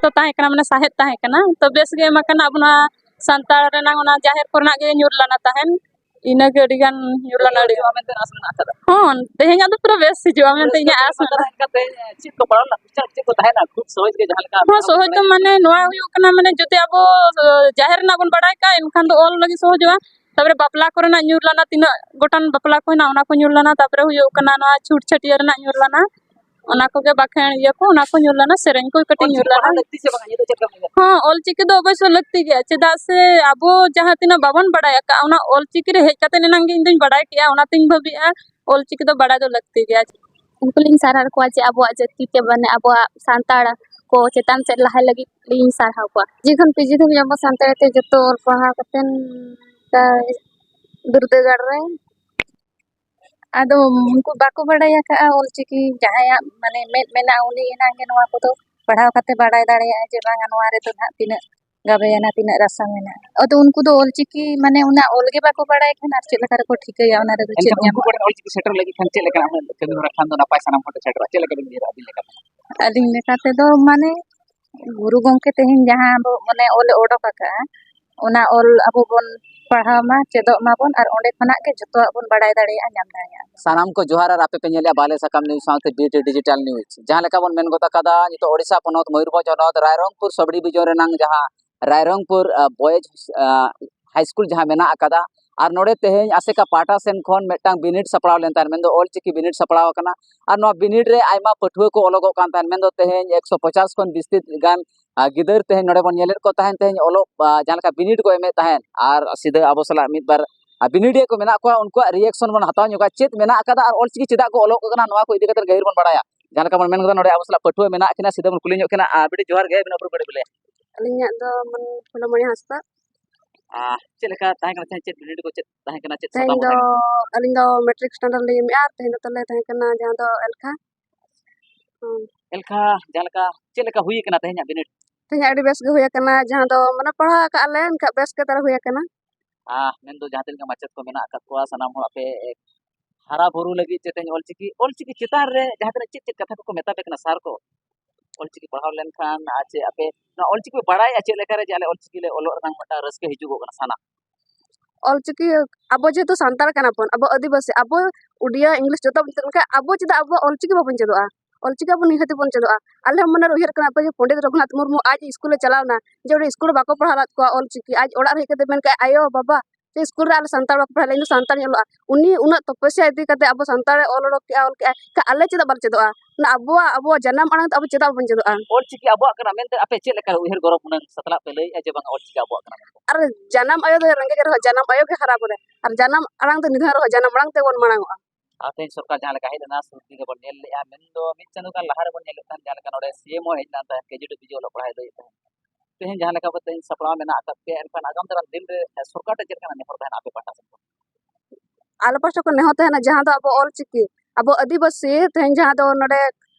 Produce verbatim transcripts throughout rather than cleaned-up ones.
ᱛᱚ ᱛᱟᱦᱮᱸ ᱠᱟᱱᱟ, ᱢᱟᱱᱮ ᱥᱟᱦᱮᱫ ᱛᱟᱦᱮᱸ ᱠᱟᱱᱟ, ᱛᱚ ᱵᱮᱥ ᱜᱮ ᱮᱢ ᱟᱠᱟᱱᱟ᱾ ᱟᱵᱚ ᱱᱚᱣᱟ ᱥᱟᱱᱛᱟᱲ ᱨᱮᱱᱟᱜ ᱚᱱᱟ ᱡᱟᱦᱮᱨ ᱠᱚᱨᱮᱱᱟᱜ ᱜᱮ ᱧᱩᱨ ᱞᱮᱱᱟ ᱛᱟᱦᱮᱱ, ᱤᱱᱟᱹᱜᱮ ᱟᱹᱰᱤ ᱜᱟᱱ ᱧᱩᱨ ᱞᱮᱱᱟ, ᱟᱹᱰᱤ ᱢᱮᱱᱛᱮ ᱟᱥ ᱢᱮᱱᱟᱜ ᱟᱠᱟᱫᱟ᱾ ᱦᱚᱸ, ᱛᱮᱦᱮᱧᱟᱜ ᱫᱚ ᱯᱩᱨᱟᱹ ᱵᱮᱥ ᱦᱤᱡᱩᱜᱼᱟ ᱢᱮᱱᱛᱮ ᱤᱧᱟᱹᱜ ᱟᱥ ᱢᱮᱱᱟᱜᱼᱟ᱾ ᱪᱮᱫ ᱠᱚ ᱯᱟᱲᱟᱣ ᱞᱮᱱᱟ, ᱪᱮᱫ ᱠᱚ ᱛᱟᱦᱮᱱᱟ ᱠᱷᱩᱵ ᱥᱚᱦᱚᱡ ᱜᱮ ᱡᱟᱦᱟᱸ ᱞᱮᱠᱟ? ᱦᱚᱸ, ᱥᱚᱦᱚᱡ ᱫᱚ ᱢᱟᱱᱮ ᱱᱚᱣᱟ ᱦᱩᱭᱩᱜ ᱠᱟᱱᱟ, ᱢᱟᱱᱮ ᱡᱩᱫᱤ ᱟᱵᱚ ᱡᱟᱦᱮᱨ ᱨᱮᱱᱟᱜ ᱵᱚᱱ ᱵᱟᱲᱟᱭ ᱠᱟᱜᱼᱟ, ᱮᱱᱠᱷᱟᱱ ᱫᱚ ᱚᱞ ᱞᱟᱹᱜᱤᱫ ᱥᱚᱦᱚᱡᱚᱜᱼᱟ᱾ ᱛᱟᱯᱚᱨᱮ ᱵᱟᱯᱞᱟ ᱠᱚᱨᱮᱱᱟᱜ ᱧᱩᱨ ᱞᱮᱱᱟ, ᱛᱤᱱᱟᱹᱜ ᱜᱚᱴᱟᱝ ᱵᱟᱯᱞᱟ ᱠᱚ ᱦᱮᱱᱟᱜ, ᱚᱱᱟ ᱠᱚ ᱧᱩᱨ ᱞᱮᱱᱟ᱾ ᱛᱟᱯᱚᱨᱮ ᱦᱩᱭᱩᱜ ᱠᱟᱱᱟ ᱱᱚᱣᱟ ᱪᱷᱩᱴ ᱪᱷᱟᱹᱴᱭᱟᱹᱨ ᱨᱮᱱᱟᱜ ᱧᱩᱨ ᱞᱮᱱᱟ, ᱚᱱᱟ ᱠᱚᱜᱮ ᱵᱟᱠᱷᱮᱬ ᱤᱭᱟᱹ ᱠᱚ, ᱚᱱᱟ ᱠᱚ ᱧᱩᱨ ᱞᱮᱱᱟ, ᱥᱮᱨᱮᱧ ᱠᱚ ᱠᱟᱹᱴᱤᱡ ᱧᱩᱨ ᱚᱞᱪᱤᱠᱤ ᱞᱮᱱᱟ᱾ ᱯᱟᱲᱦᱟᱣ ᱞᱟᱹᱠᱛᱤ ᱥᱮ ᱵᱟᱝ? ᱱᱤᱭᱟᱹ ᱫᱚ ᱪᱮᱫ ᱞᱮᱠᱟᱢ ᱩᱭᱦᱟᱹᱨᱟ? ᱦᱚᱸ, ᱚᱞᱪᱤᱠᱤ ᱫᱚ ᱚᱵᱚᱥᱥᱳᱭ ᱞᱟᱹᱠᱛᱤ ᱜᱮᱭᱟ, ᱪᱮᱫᱟᱜ ᱥᱮ ᱟᱵᱚ ᱡᱟᱦᱟᱸ ᱛᱤᱱᱟᱹᱜ ᱵᱟᱵᱚᱱ ᱵᱟᱲᱟᱭ ᱟᱠᱟᱫᱼᱟ, ᱚᱱᱟ ᱚᱞᱪᱤᱠᱤ ᱨᱮ ᱦᱮᱡ ᱠᱟᱛᱮ ᱮᱱᱟᱝ ᱜᱮ ᱤᱧ ᱫᱚᱧ ᱵᱟᱲᱟᱭ ᱠᱮᱜᱼᱟ, ᱚᱱᱟᱛᱤᱧ ᱵᱷᱟᱹᱵᱤᱜᱼᱟ ᱚᱞᱪᱤᱠᱤ ᱫᱚ ᱵᱟᱲᱟᱭ ᱫᱚ ᱞᱟᱹᱠᱛᱤ ᱜᱮᱭᱟ᱾ ᱩᱱᱠᱩ ᱞᱤᱧ ᱥᱟᱨᱦᱟᱣ ᱠᱚᱣᱟ ᱡᱮ ᱟᱵᱚᱣᱟᱜ ᱡᱟᱹᱛᱤ ᱛᱮ, ᱢᱟᱱᱮ ᱟᱵᱚᱣᱟᱜ ᱥᱟᱱᱛᱟᱲ ᱠᱚ ᱪᱮᱛᱟᱱ ᱥᱮᱫ ᱞᱟᱦᱟᱭ ᱞᱟᱹᱜᱤᱫ ᱞᱤᱧ ᱥᱟᱨᱦᱟᱣ ᱠᱚᱣᱟ᱾ ᱡᱮ ᱠᱷᱚᱱ ᱯᱤᱡᱤ ᱫᱷᱟᱹᱵᱤᱡ ᱟᱵᱚ ᱥᱟᱱᱛᱟᱲ ᱛᱮ ᱡᱚᱛᱚ ᱚᱞ ᱯᱟᱲᱦᱟᱣ ᱠᱟᱛᱮᱱ ᱚᱱᱠᱟ ᱵᱤᱨᱫᱟᱹᱜᱟᱲ ᱨᱮ, ᱟᱫᱚ ᱩᱱᱠᱩ ᱵᱟᱠᱚ ᱵᱟᱲᱟᱭ ᱟᱠᱟᱫᱼᱟ ᱚᱞᱪᱤᱠᱤ, ᱡᱟᱦᱟᱸᱭᱟᱜ ᱢᱟᱱᱮ ᱢᱮᱫ ᱢᱮᱱᱟᱜᱼᱟ, ᱩᱱᱤ ᱮᱱᱟᱝ ᱜᱮ ᱱᱚᱣᱟ ᱠᱚᱫᱚ ᱯᱟᱲᱦᱟᱣ ᱠᱟᱛᱮ ᱵᱟᱲᱟᱭ ᱫᱟᱲᱮᱭᱟᱜᱼᱟ ᱡᱮ ᱵᱟᱝᱟ ᱱᱚᱣᱟ ᱨᱮᱫᱚ ᱱᱟᱦᱟᱜ ᱛᱤᱱᱟᱹᱜ ᱜᱟᱵᱮᱭᱟᱱᱟ, ᱛᱤᱱᱟᱹᱜ ᱨᱟᱥᱟ ᱢᱮᱱᱟᱜᱼᱟ᱾ ᱟᱫᱚ ᱩᱱᱠᱩ ᱫᱚ ᱚᱞᱪᱤᱠᱤ ᱢᱟᱱᱮ ᱚᱱᱟ ᱚᱞ ᱜᱮ ᱵᱟᱠᱚ ᱵᱟᱲᱟᱭ ᱠᱷᱟᱱ ᱟᱨ ᱪᱮᱫ ᱞᱮᱠᱟ ᱨᱮᱠᱚ ᱴᱷᱤᱠᱟᱹᱭᱟ ᱚᱱᱟ ᱨᱮᱫᱚ ᱪᱮᱫ ᱮᱱᱠᱷᱟᱱ ᱩᱱᱠᱩ ᱧᱟᱢᱚᱜᱼᱟ? ᱠᱚᱨᱮᱱ ᱚᱞᱪᱤᱠᱤ ᱥᱮᱴᱮᱨ ᱞᱟᱹᱜᱤᱫ ᱠᱷᱟᱱ ᱪᱮᱫ ᱞᱮᱠᱟᱱᱟᱜ ᱦᱩᱱᱟᱹᱝ ᱠᱟᱹᱢᱤ ᱦᱚᱨᱟ ᱠᱷᱟᱱ ᱫᱚ ᱱᱟᱯᱟᱭ ᱥᱟᱱᱟᱢ ᱦᱚᱲ ᱴᱷᱮᱱ ᱥᱮᱴᱮᱨᱚᱜᱼᱟ? ᱪᱮᱫ ᱞᱮᱠᱟ ᱵᱤᱱ ᱩᱭᱦᱟᱹᱨᱟ ᱟᱹᱵᱤᱱ ᱞᱮᱠᱟᱛᱮ? ᱟᱹᱞᱤᱧ ᱞᱮᱠᱟ ᱛᱮᱫᱚ ᱢᱟᱱᱮ ᱜᱩᱨᱩ ᱜᱚᱢᱠᱮ ᱛᱮᱦᱮᱧ ᱡᱟᱦᱟᱸ ᱟᱵᱚ ᱢᱟᱱᱮ ᱚᱞᱮ ᱚᱰᱚᱠ ᱟᱠᱟᱫᱼᱟ, ᱚᱱᱟ ᱚᱞ ᱟᱵᱚ ᱵᱚᱱ ᱯᱟᱲᱦᱟᱣ ᱢᱟ, ᱪᱮᱫᱚᱜ ᱢᱟᱵᱚᱱ, ᱟᱨ ᱚᱸᱰᱮ ᱠᱷᱚᱱᱟᱜ ᱜᱮ ᱡᱚᱛᱚᱣᱟᱜ ᱵᱚᱱ ᱵᱟᱲᱟᱭ ᱫᱟᱲᱮᱭᱟᱜᱼᱟ, ᱧᱟᱢ ᱫᱟᱲᱮᱭᱟᱜᱼᱟ᱾ ᱥᱟᱱᱟᱢ ᱠᱚ ᱡᱚᱦᱟᱨ, ᱟᱨ ᱟᱯᱮ ᱯᱮ ᱧᱮᱞᱮᱫᱼᱟ ᱵᱟᱞᱮ ᱥᱟᱠᱟᱢ ᱱᱤᱭᱩᱡᱽ ᱥᱟᱶᱛᱮ ᱰᱤ ᱴᱤ ᱰᱤᱡᱤᱴᱟᱞ ᱱᱤᱭᱩᱡᱽ᱾ ᱡᱟᱦᱟᱸ ᱞᱮᱠᱟ ᱵᱚᱱ ᱢᱮᱱ ᱜᱚᱫ ᱟᱠᱟᱫᱟ, ᱱᱤᱛᱚᱜ ᱳᱰᱤᱥᱟ ᱯᱚᱱᱚᱛ ᱢᱚᱭᱩᱨᱵᱷᱚᱸᱡᱽ ᱦᱚᱱᱚᱛ ᱨᱟᱭᱨᱚᱝᱯᱩᱨ ᱥᱚᱵᱽ ᱰᱤᱵᱷᱤᱡᱚᱱ ᱨᱮᱱᱟᱝ ᱡᱟᱦᱟᱸ ᱨᱟᱭᱨᱚᱝᱯᱩᱨ, ᱟ, ᱵᱚᱭᱮᱡᱽ, ᱟ, ᱦᱟᱭ ᱥᱠᱩᱞ ᱡᱟᱦᱟᱸ ᱢᱮᱱᱟᱜ ᱟᱠᱟᱫᱟ, ᱟᱨ ᱱᱚᱰᱮ ᱛᱮᱦᱮᱧ ᱟᱥᱮᱠᱟ ᱯᱟᱦᱴᱟ ᱥᱮᱱ ᱠᱷᱚᱱ ᱢᱤᱫᱴᱟᱝ ᱵᱤᱱᱤᱰ ᱥᱟᱯᱲᱟᱣ ᱞᱮᱱ ᱛᱟᱦᱮᱸᱫ, ᱢᱮᱱᱫᱚ ᱚᱞᱪᱤᱠᱤ ᱵᱤᱱᱤᱰ ᱥᱟᱯᱲᱟᱣ ᱟᱠᱟᱱᱟ᱾ ᱟᱨ ᱱᱚᱣᱟ ᱵᱤᱱᱤᱰ ᱨᱮ ᱟᱭᱢᱟ ᱯᱟᱹᱴᱷᱩᱣᱟᱹ ᱠᱚ ᱚᱞᱚᱜᱚᱜ ᱠᱟᱱ ᱛᱟᱦᱮᱸᱫ, ᱢᱮᱱᱫᱚ ᱛᱮᱦᱮᱧ ᱮᱠᱥᱚ ᱯᱚᱪᱟᱥ ᱠᱷᱚᱱ ᱵᱤᱥᱛᱤ ᱜᱟᱱ, ᱟ, ᱜᱤᱫᱟᱹᱨ ᱛᱮᱦᱮᱧ ᱱᱚᱰᱮ ᱵᱚᱱ ᱧᱮᱞᱮᱫ ᱠᱚ ᱛᱟᱦᱮᱸᱫ, ᱛᱮᱦᱮᱧ ᱚᱞᱚᱜ, ᱟ, ᱡᱟᱦᱟᱸ ᱞᱮᱠᱟ ᱵᱤᱱᱤᱰ ᱠᱚ ᱮᱢᱮᱫ ᱛᱟᱦᱮᱸᱫ, ᱟᱨ ᱥᱤᱫᱷᱟᱹ ᱟᱵᱚ ᱥᱟᱞᱟᱜ ᱢᱤᱫ ᱵᱟᱨ, ᱟ, ᱵᱤᱱᱤᱰᱤᱭᱟᱹ ᱠᱚ ᱢᱮᱱᱟᱜ ᱠᱚᱣᱟ, ᱩᱱᱠᱩᱣᱟᱜ ᱨᱤᱭᱮᱠᱥᱚᱱ ᱵᱚᱱ ᱦᱟᱛᱟᱣ ᱧᱚᱜᱟ, ᱪᱮᱫ ᱢᱮᱱᱟᱜ ᱟᱠᱟᱫᱟ ᱟᱨ ᱚᱞᱪᱤᱠᱤ ᱪᱮᱫᱟᱜ ᱠᱚ ᱚᱞᱚᱜ ᱠᱟᱱᱟ, ᱱᱚᱣᱟ ᱠᱚ ᱤᱫᱤ ᱠᱟᱛᱮ ᱜᱟᱹᱦᱤᱨ ᱵᱚᱱ ᱵᱟᱲᱟᱭᱟ᱾ ᱡᱟᱦᱟᱸ ᱞᱮᱠᱟ ᱵᱚᱱ ᱢᱮᱱ ᱠᱟᱫᱟ, ᱱᱚᱰᱮ ᱟᱵᱚ ᱥᱟᱞᱟᱜ ᱯᱟᱹᱴᱷᱩᱣᱟᱹ ᱢᱮᱱᱟᱜ ᱠᱤᱱᱟ, ᱥᱤᱫᱷᱟᱹ ᱵᱚᱱ ᱠᱩᱞᱤ ᱧᱚᱜ ᱠᱤᱱᱟ᱾ ᱟ, ᱵᱤᱴᱤ, ᱡᱚᱦᱟᱨ ᱜᱮ, ᱟᱹᱵᱤᱱ ᱩᱯᱨᱩᱢ ᱠᱟᱹᱴᱤᱡ ᱵᱤᱱ ᱞᱟᱹᱭᱟ᱾ ᱟᱹᱞᱤᱧᱟᱜ ᱫᱚ ᱢᱟᱱᱮ ᱯᱷᱩᱞᱚᱢᱚᱬᱤ ᱦᱟᱸᱥᱫᱟ᱾ ᱟ, ᱪᱮᱫ ᱞᱮᱠᱟ ᱛᱟᱦᱮᱸ ᱠᱟᱱᱟ ᱛᱮᱦᱮᱧ? ᱪᱮᱫ ᱵᱤᱱᱤᱰ ᱠᱚ ᱪᱮᱫ ᱛᱟᱦᱮᱸ ᱠᱟᱱᱟ? ᱪᱮᱫ ᱛᱮᱦᱮᱧ ᱥᱟᱛᱟᱢ ᱫᱚ ᱛᱟᱦᱮᱸ ᱠᱟᱱᱟ? ᱟᱹᱞᱤᱧ ᱫᱚ ᱢᱮᱴᱨᱤᱠ ᱥᱴᱮᱱᱰᱟᱨᱰ ᱞᱤᱧ ᱮᱢᱮᱜᱼᱟ, ᱟᱨ ᱛᱮᱦᱮᱧ ᱫᱚ ᱛᱟᱞᱮ ᱛᱟᱦᱮᱸ ᱠᱟᱱᱟ ᱡᱟᱦᱟᱸ ᱫᱚ ᱮᱞᱠᱷᱟ᱾ ᱦᱩᱸ᱾ ᱮᱞᱠᱷᱟ, ᱡᱟᱦᱟᱸ ᱞᱮᱠᱟ, ᱪᱮᱫ ᱞᱮᱠᱟ ᱦᱩᱭ ᱠᱟᱱᱟ ᱛᱮᱦᱮᱧᱟᱜ ᱵᱤᱱᱤᱰ? ᱛᱮᱦᱮᱧ ᱟᱹᱰᱤ ᱵᱮᱥ ᱜᱮ ᱦᱩᱭ ᱟᱠᱟᱱᱟ, ᱡᱟᱦᱟᱸ ᱫᱚ ᱢᱟᱱᱮ ᱯᱟᱲᱦᱟᱣ ᱟᱠᱟᱫ ᱞᱮ ᱮᱱᱠᱷᱟᱱ ᱵᱮᱥ ᱜᱮ ᱛᱟᱞᱮ ᱦᱩᱭ ᱟᱠᱟᱱᱟ᱾ ᱟ, ᱢᱮᱱᱫᱚ ᱡᱟᱦᱟᱸ ᱛᱤᱱᱟᱹᱜ ᱜᱮ ᱢᱟᱪᱮᱫ ᱠᱚ ᱢᱮᱱᱟᱜ ᱟᱠᱟᱫ ᱠᱚᱣᱟ, ᱥᱟᱱᱟᱢ ᱦᱚᱲ ᱟᱯᱮ ᱦᱟᱨᱟ ᱵᱩᱨᱩ ᱞᱟᱹᱜᱤᱫ ᱪᱮ ᱛᱮᱦᱮᱧ ᱚᱞᱪᱤᱠᱤ, ᱚᱞᱪᱤᱠᱤ ᱪᱮᱛᱟᱱ ᱨᱮ ᱡᱟᱦᱟᱸ ᱛᱤᱱᱟᱹᱜ ᱪᱮᱫ ᱪᱮᱫ ᱠᱟᱛᱷᱟ ᱠᱚᱠᱚ ᱢᱮᱛᱟ ᱯᱮ ᱠᱟᱱᱟ ᱥᱟᱨ ᱠᱚ? ᱚᱞᱪᱤᱠᱤ ᱯᱟᱲᱦᱟᱣ ᱞᱮᱱᱠᱷᱟᱱ ᱟᱨ ᱪᱮᱫ ᱟᱯᱮ ᱱᱚᱣᱟ ᱚᱞᱪᱤᱠᱤ ᱯᱮ ᱵᱟᱲᱟᱭᱟ ᱪᱮᱫ ᱞᱮᱠᱟᱨᱮ ᱡᱮ ᱟᱞᱮ ᱚᱞᱪᱤᱠᱤ ᱞᱮ ᱚᱞᱚᱜ ᱨᱮᱱᱟᱜ ᱢᱤᱫᱴᱟᱝ ᱨᱟᱹᱥᱠᱟᱹ ᱦᱤᱡᱩᱜᱚᱜ ᱠᱟᱱᱟ ᱥᱟᱱᱟ? ᱚᱞᱪᱤᱠᱤ, ᱟᱵᱚ ᱡᱮᱦᱮᱛᱩ ᱥᱟᱱᱛᱟᱲ ᱠᱟᱱᱟ ᱵᱚᱱ, ᱟᱵᱚ ᱟᱹᱫᱤᱵᱟᱹᱥᱤ, ᱟᱵᱚ ᱩᱰᱤᱭᱟ, ᱤᱝᱞᱤᱥ ᱡᱚᱛᱚ ᱵᱚᱱ ᱪᱮᱫ ᱞᱮᱠᱷᱟᱱ ᱟᱵᱚ ᱪᱮᱫᱟᱜ ᱟᱵᱚ ᱚᱞᱪᱤᱠᱤ ᱵᱟᱵᱚᱱ ᱪᱮᱫᱚᱜᱼᱟ? ᱚᱞᱪᱤᱠᱤ ᱟᱵᱚ ᱱᱤᱦᱟᱹᱛ ᱵᱚᱱ ᱪᱮᱫᱚᱜᱼᱟ᱾ ᱟᱞᱮ ᱦᱚᱸ ᱢᱚᱱᱮ ᱨᱮ ᱩᱭᱦᱟᱹᱨ ᱠᱟᱱᱟ, ᱟᱯᱮ ᱡᱮ ᱯᱚᱱᱰᱤᱛ ᱨᱚᱜᱷᱩᱱᱟᱛᱷ ᱢᱩᱨᱢᱩ ᱟᱡ ᱤᱥᱠᱩᱞ ᱮ ᱪᱟᱞᱟᱣ ᱮᱱᱟ, ᱡᱮ ᱚᱸᱰᱮ ᱤᱥᱠᱩᱞ ᱨᱮ ᱵᱟᱠᱚ ᱯᱟᱲᱦᱟᱣ ᱞᱮᱫ ᱠᱚᱣᱟ ᱚᱞᱪᱤᱠᱤ, ᱟᱡ ᱚᱲᱟᱜ ᱨᱮ ᱦᱮᱡ ᱠᱟᱛᱮ ᱢᱮᱱ ᱠᱮᱫᱼᱟ, "ᱟᱭᱳ ᱵᱟᱵᱟ, ᱪᱮ ᱤᱥᱠᱩᱞ ᱨᱮ ᱟᱞᱮ ᱥᱟᱱᱛᱟᱲ ᱵᱟᱠᱚ ᱯᱟᱲᱦᱟᱣ ᱞᱮᱫ, ᱤᱧ ᱫᱚ ᱥᱟᱱᱛᱟᱲᱤᱧ ᱚᱞᱚᱜᱼᱟ᱾" ᱩᱱᱤ ᱩᱱᱟᱹᱜ ᱛᱚᱯᱚᱥᱭᱟ ᱤᱫᱤ ᱠᱟᱛᱮ ᱟᱵᱚ ᱥᱟᱱᱛᱟᱲ ᱮ ᱚᱞ ᱚᱰᱚᱠ ᱠᱮᱜᱼᱟ, ᱚᱞ ᱠᱮᱜᱼᱟ, ᱮᱱᱠᱷᱟᱱ ᱟᱞᱮ ᱪᱮᱫᱟᱜ ᱵᱟᱞᱮ ᱪᱮᱫᱚᱜᱼᱟ? ᱚᱱᱟ ᱟᱵᱚᱣᱟᱜ, ᱟᱵᱚᱣᱟᱜ ᱡᱟᱱᱟᱢ ᱟᱲᱟᱝ ᱛᱮ ᱟᱵᱚ ᱪᱮᱫᱟᱜ ᱵᱟᱵᱚᱱ ᱪᱮᱫᱚᱜᱼᱟ? ᱚᱞᱪᱤᱠᱤ ᱟᱵᱚᱣᱟᱜ ᱠᱟᱱᱟ ᱢᱮᱱᱛᱮ ᱟᱯᱮ ᱪᱮᱫ ᱞᱮᱠᱟ ᱩᱭᱦᱟᱹᱨ ᱜᱚᱨᱚᱵᱽ ᱦᱩᱱᱟᱹᱝ ᱥᱟᱛᱞᱟᱜ ᱯᱮ ᱞᱟᱹᱭᱮᱫᱼᱟ ᱡᱮ ᱵᱟᱝᱟ ᱚᱞᱪᱤᱠᱤ ᱟᱵᱚᱣᱟᱜ ᱠᱟᱱᱟ ᱢᱮᱱᱛᱮ? ᱟᱨ ᱡᱟᱱᱟᱢ ᱟᱭᱳ ᱫᱚ ᱨᱮᱸᱜᱮᱡ ᱨᱮᱦᱚᱸ ᱡᱟᱱᱟᱢ ᱟᱭᱳ ᱜᱮ ᱦᱟᱨᱟ ᱵᱚᱱᱟ, ᱟᱨ ᱡᱟᱱᱟᱢ ᱟᱲᱟᱝ ᱫᱚ ᱱᱤᱫᱷᱟᱹᱱ ᱨᱮᱦᱚᱸ ᱡᱟᱱᱟᱢ ᱟᱲᱟᱝ ᱛᱮᱵᱚᱱ ᱢᱟᱲᱟᱝᱚᱜᱼᱟ᱾ ᱟᱨ ᱛᱮᱦᱮᱧ ᱥᱚᱨᱠᱟᱨ ᱡᱟᱦᱟᱸ ᱞᱮᱠᱟ ᱦᱮᱡ ᱞᱮᱱᱟ, ᱥᱩᱨ ᱫᱤᱱ ᱨᱮᱵᱚᱱ ᱧᱮᱞ ᱞᱮᱜᱼᱟ, ᱢᱮᱱᱫᱚ ᱢᱤᱫ ᱪᱟᱸᱫᱳ ᱜᱟᱱ ᱞᱟᱦᱟ ᱨᱮᱵᱚᱱ ᱧᱮᱞᱮᱫ ᱛᱟᱦᱮᱸᱫ, ᱡᱟᱦᱟᱸ ᱞᱮᱠᱟ ᱱᱚᱰᱮ ᱥᱤ ᱮᱢ ᱦᱚᱸ ᱦᱮᱡ ᱞᱮᱱ ᱛᱟᱦᱮᱸᱫ, ᱠᱮ ᱡᱤ ᱰᱤ ᱯᱤ ᱡᱤ ᱚᱞᱚᱜ ᱯᱟᱲᱦᱟᱣ ᱤᱫᱤᱭᱮᱫ ᱛᱟᱦᱮᱸᱫ᱾ ᱛᱮᱦᱮᱧ ᱡᱟᱦᱟᱸ ᱞᱮᱠᱟ ᱠᱟᱛᱮ ᱥᱟᱯᱲᱟᱣ ᱢᱮᱱᱟᱜ ᱟᱠᱟᱫ ᱯᱮᱭᱟ, ᱮᱱᱠᱷᱟᱱ ᱟᱜᱟᱢ ᱫᱟᱨᱟᱢ ᱫᱤᱱ ᱨᱮ ᱥᱚᱨᱠᱟᱨ ᱴᱷᱮᱱ ᱪᱮᱫ ᱞᱮᱠᱟᱱᱟᱜ ᱱᱮᱦᱚᱨ ᱛᱟᱦᱮᱱᱟ ᱟᱯᱮ ᱯᱟᱦᱴᱟ ᱥᱮᱫ ᱠᱷᱚᱱ? ᱟᱞᱮ ᱯᱟᱥᱴᱟ ᱠᱷᱚᱱ ᱱᱮᱦᱚᱨ ᱛᱟᱦᱮᱱᱟ, ᱡᱟᱦᱟᱸ ᱫᱚ ᱟᱵᱚ ᱚᱞᱪᱤᱠᱤ, ᱟᱵᱚ ᱟᱹᱫᱤᱵᱟᱹᱥᱤ, ᱛᱮᱦᱮᱧ ᱡᱟᱦᱟᱸ ᱫᱚ ᱱᱚᱰᱮ,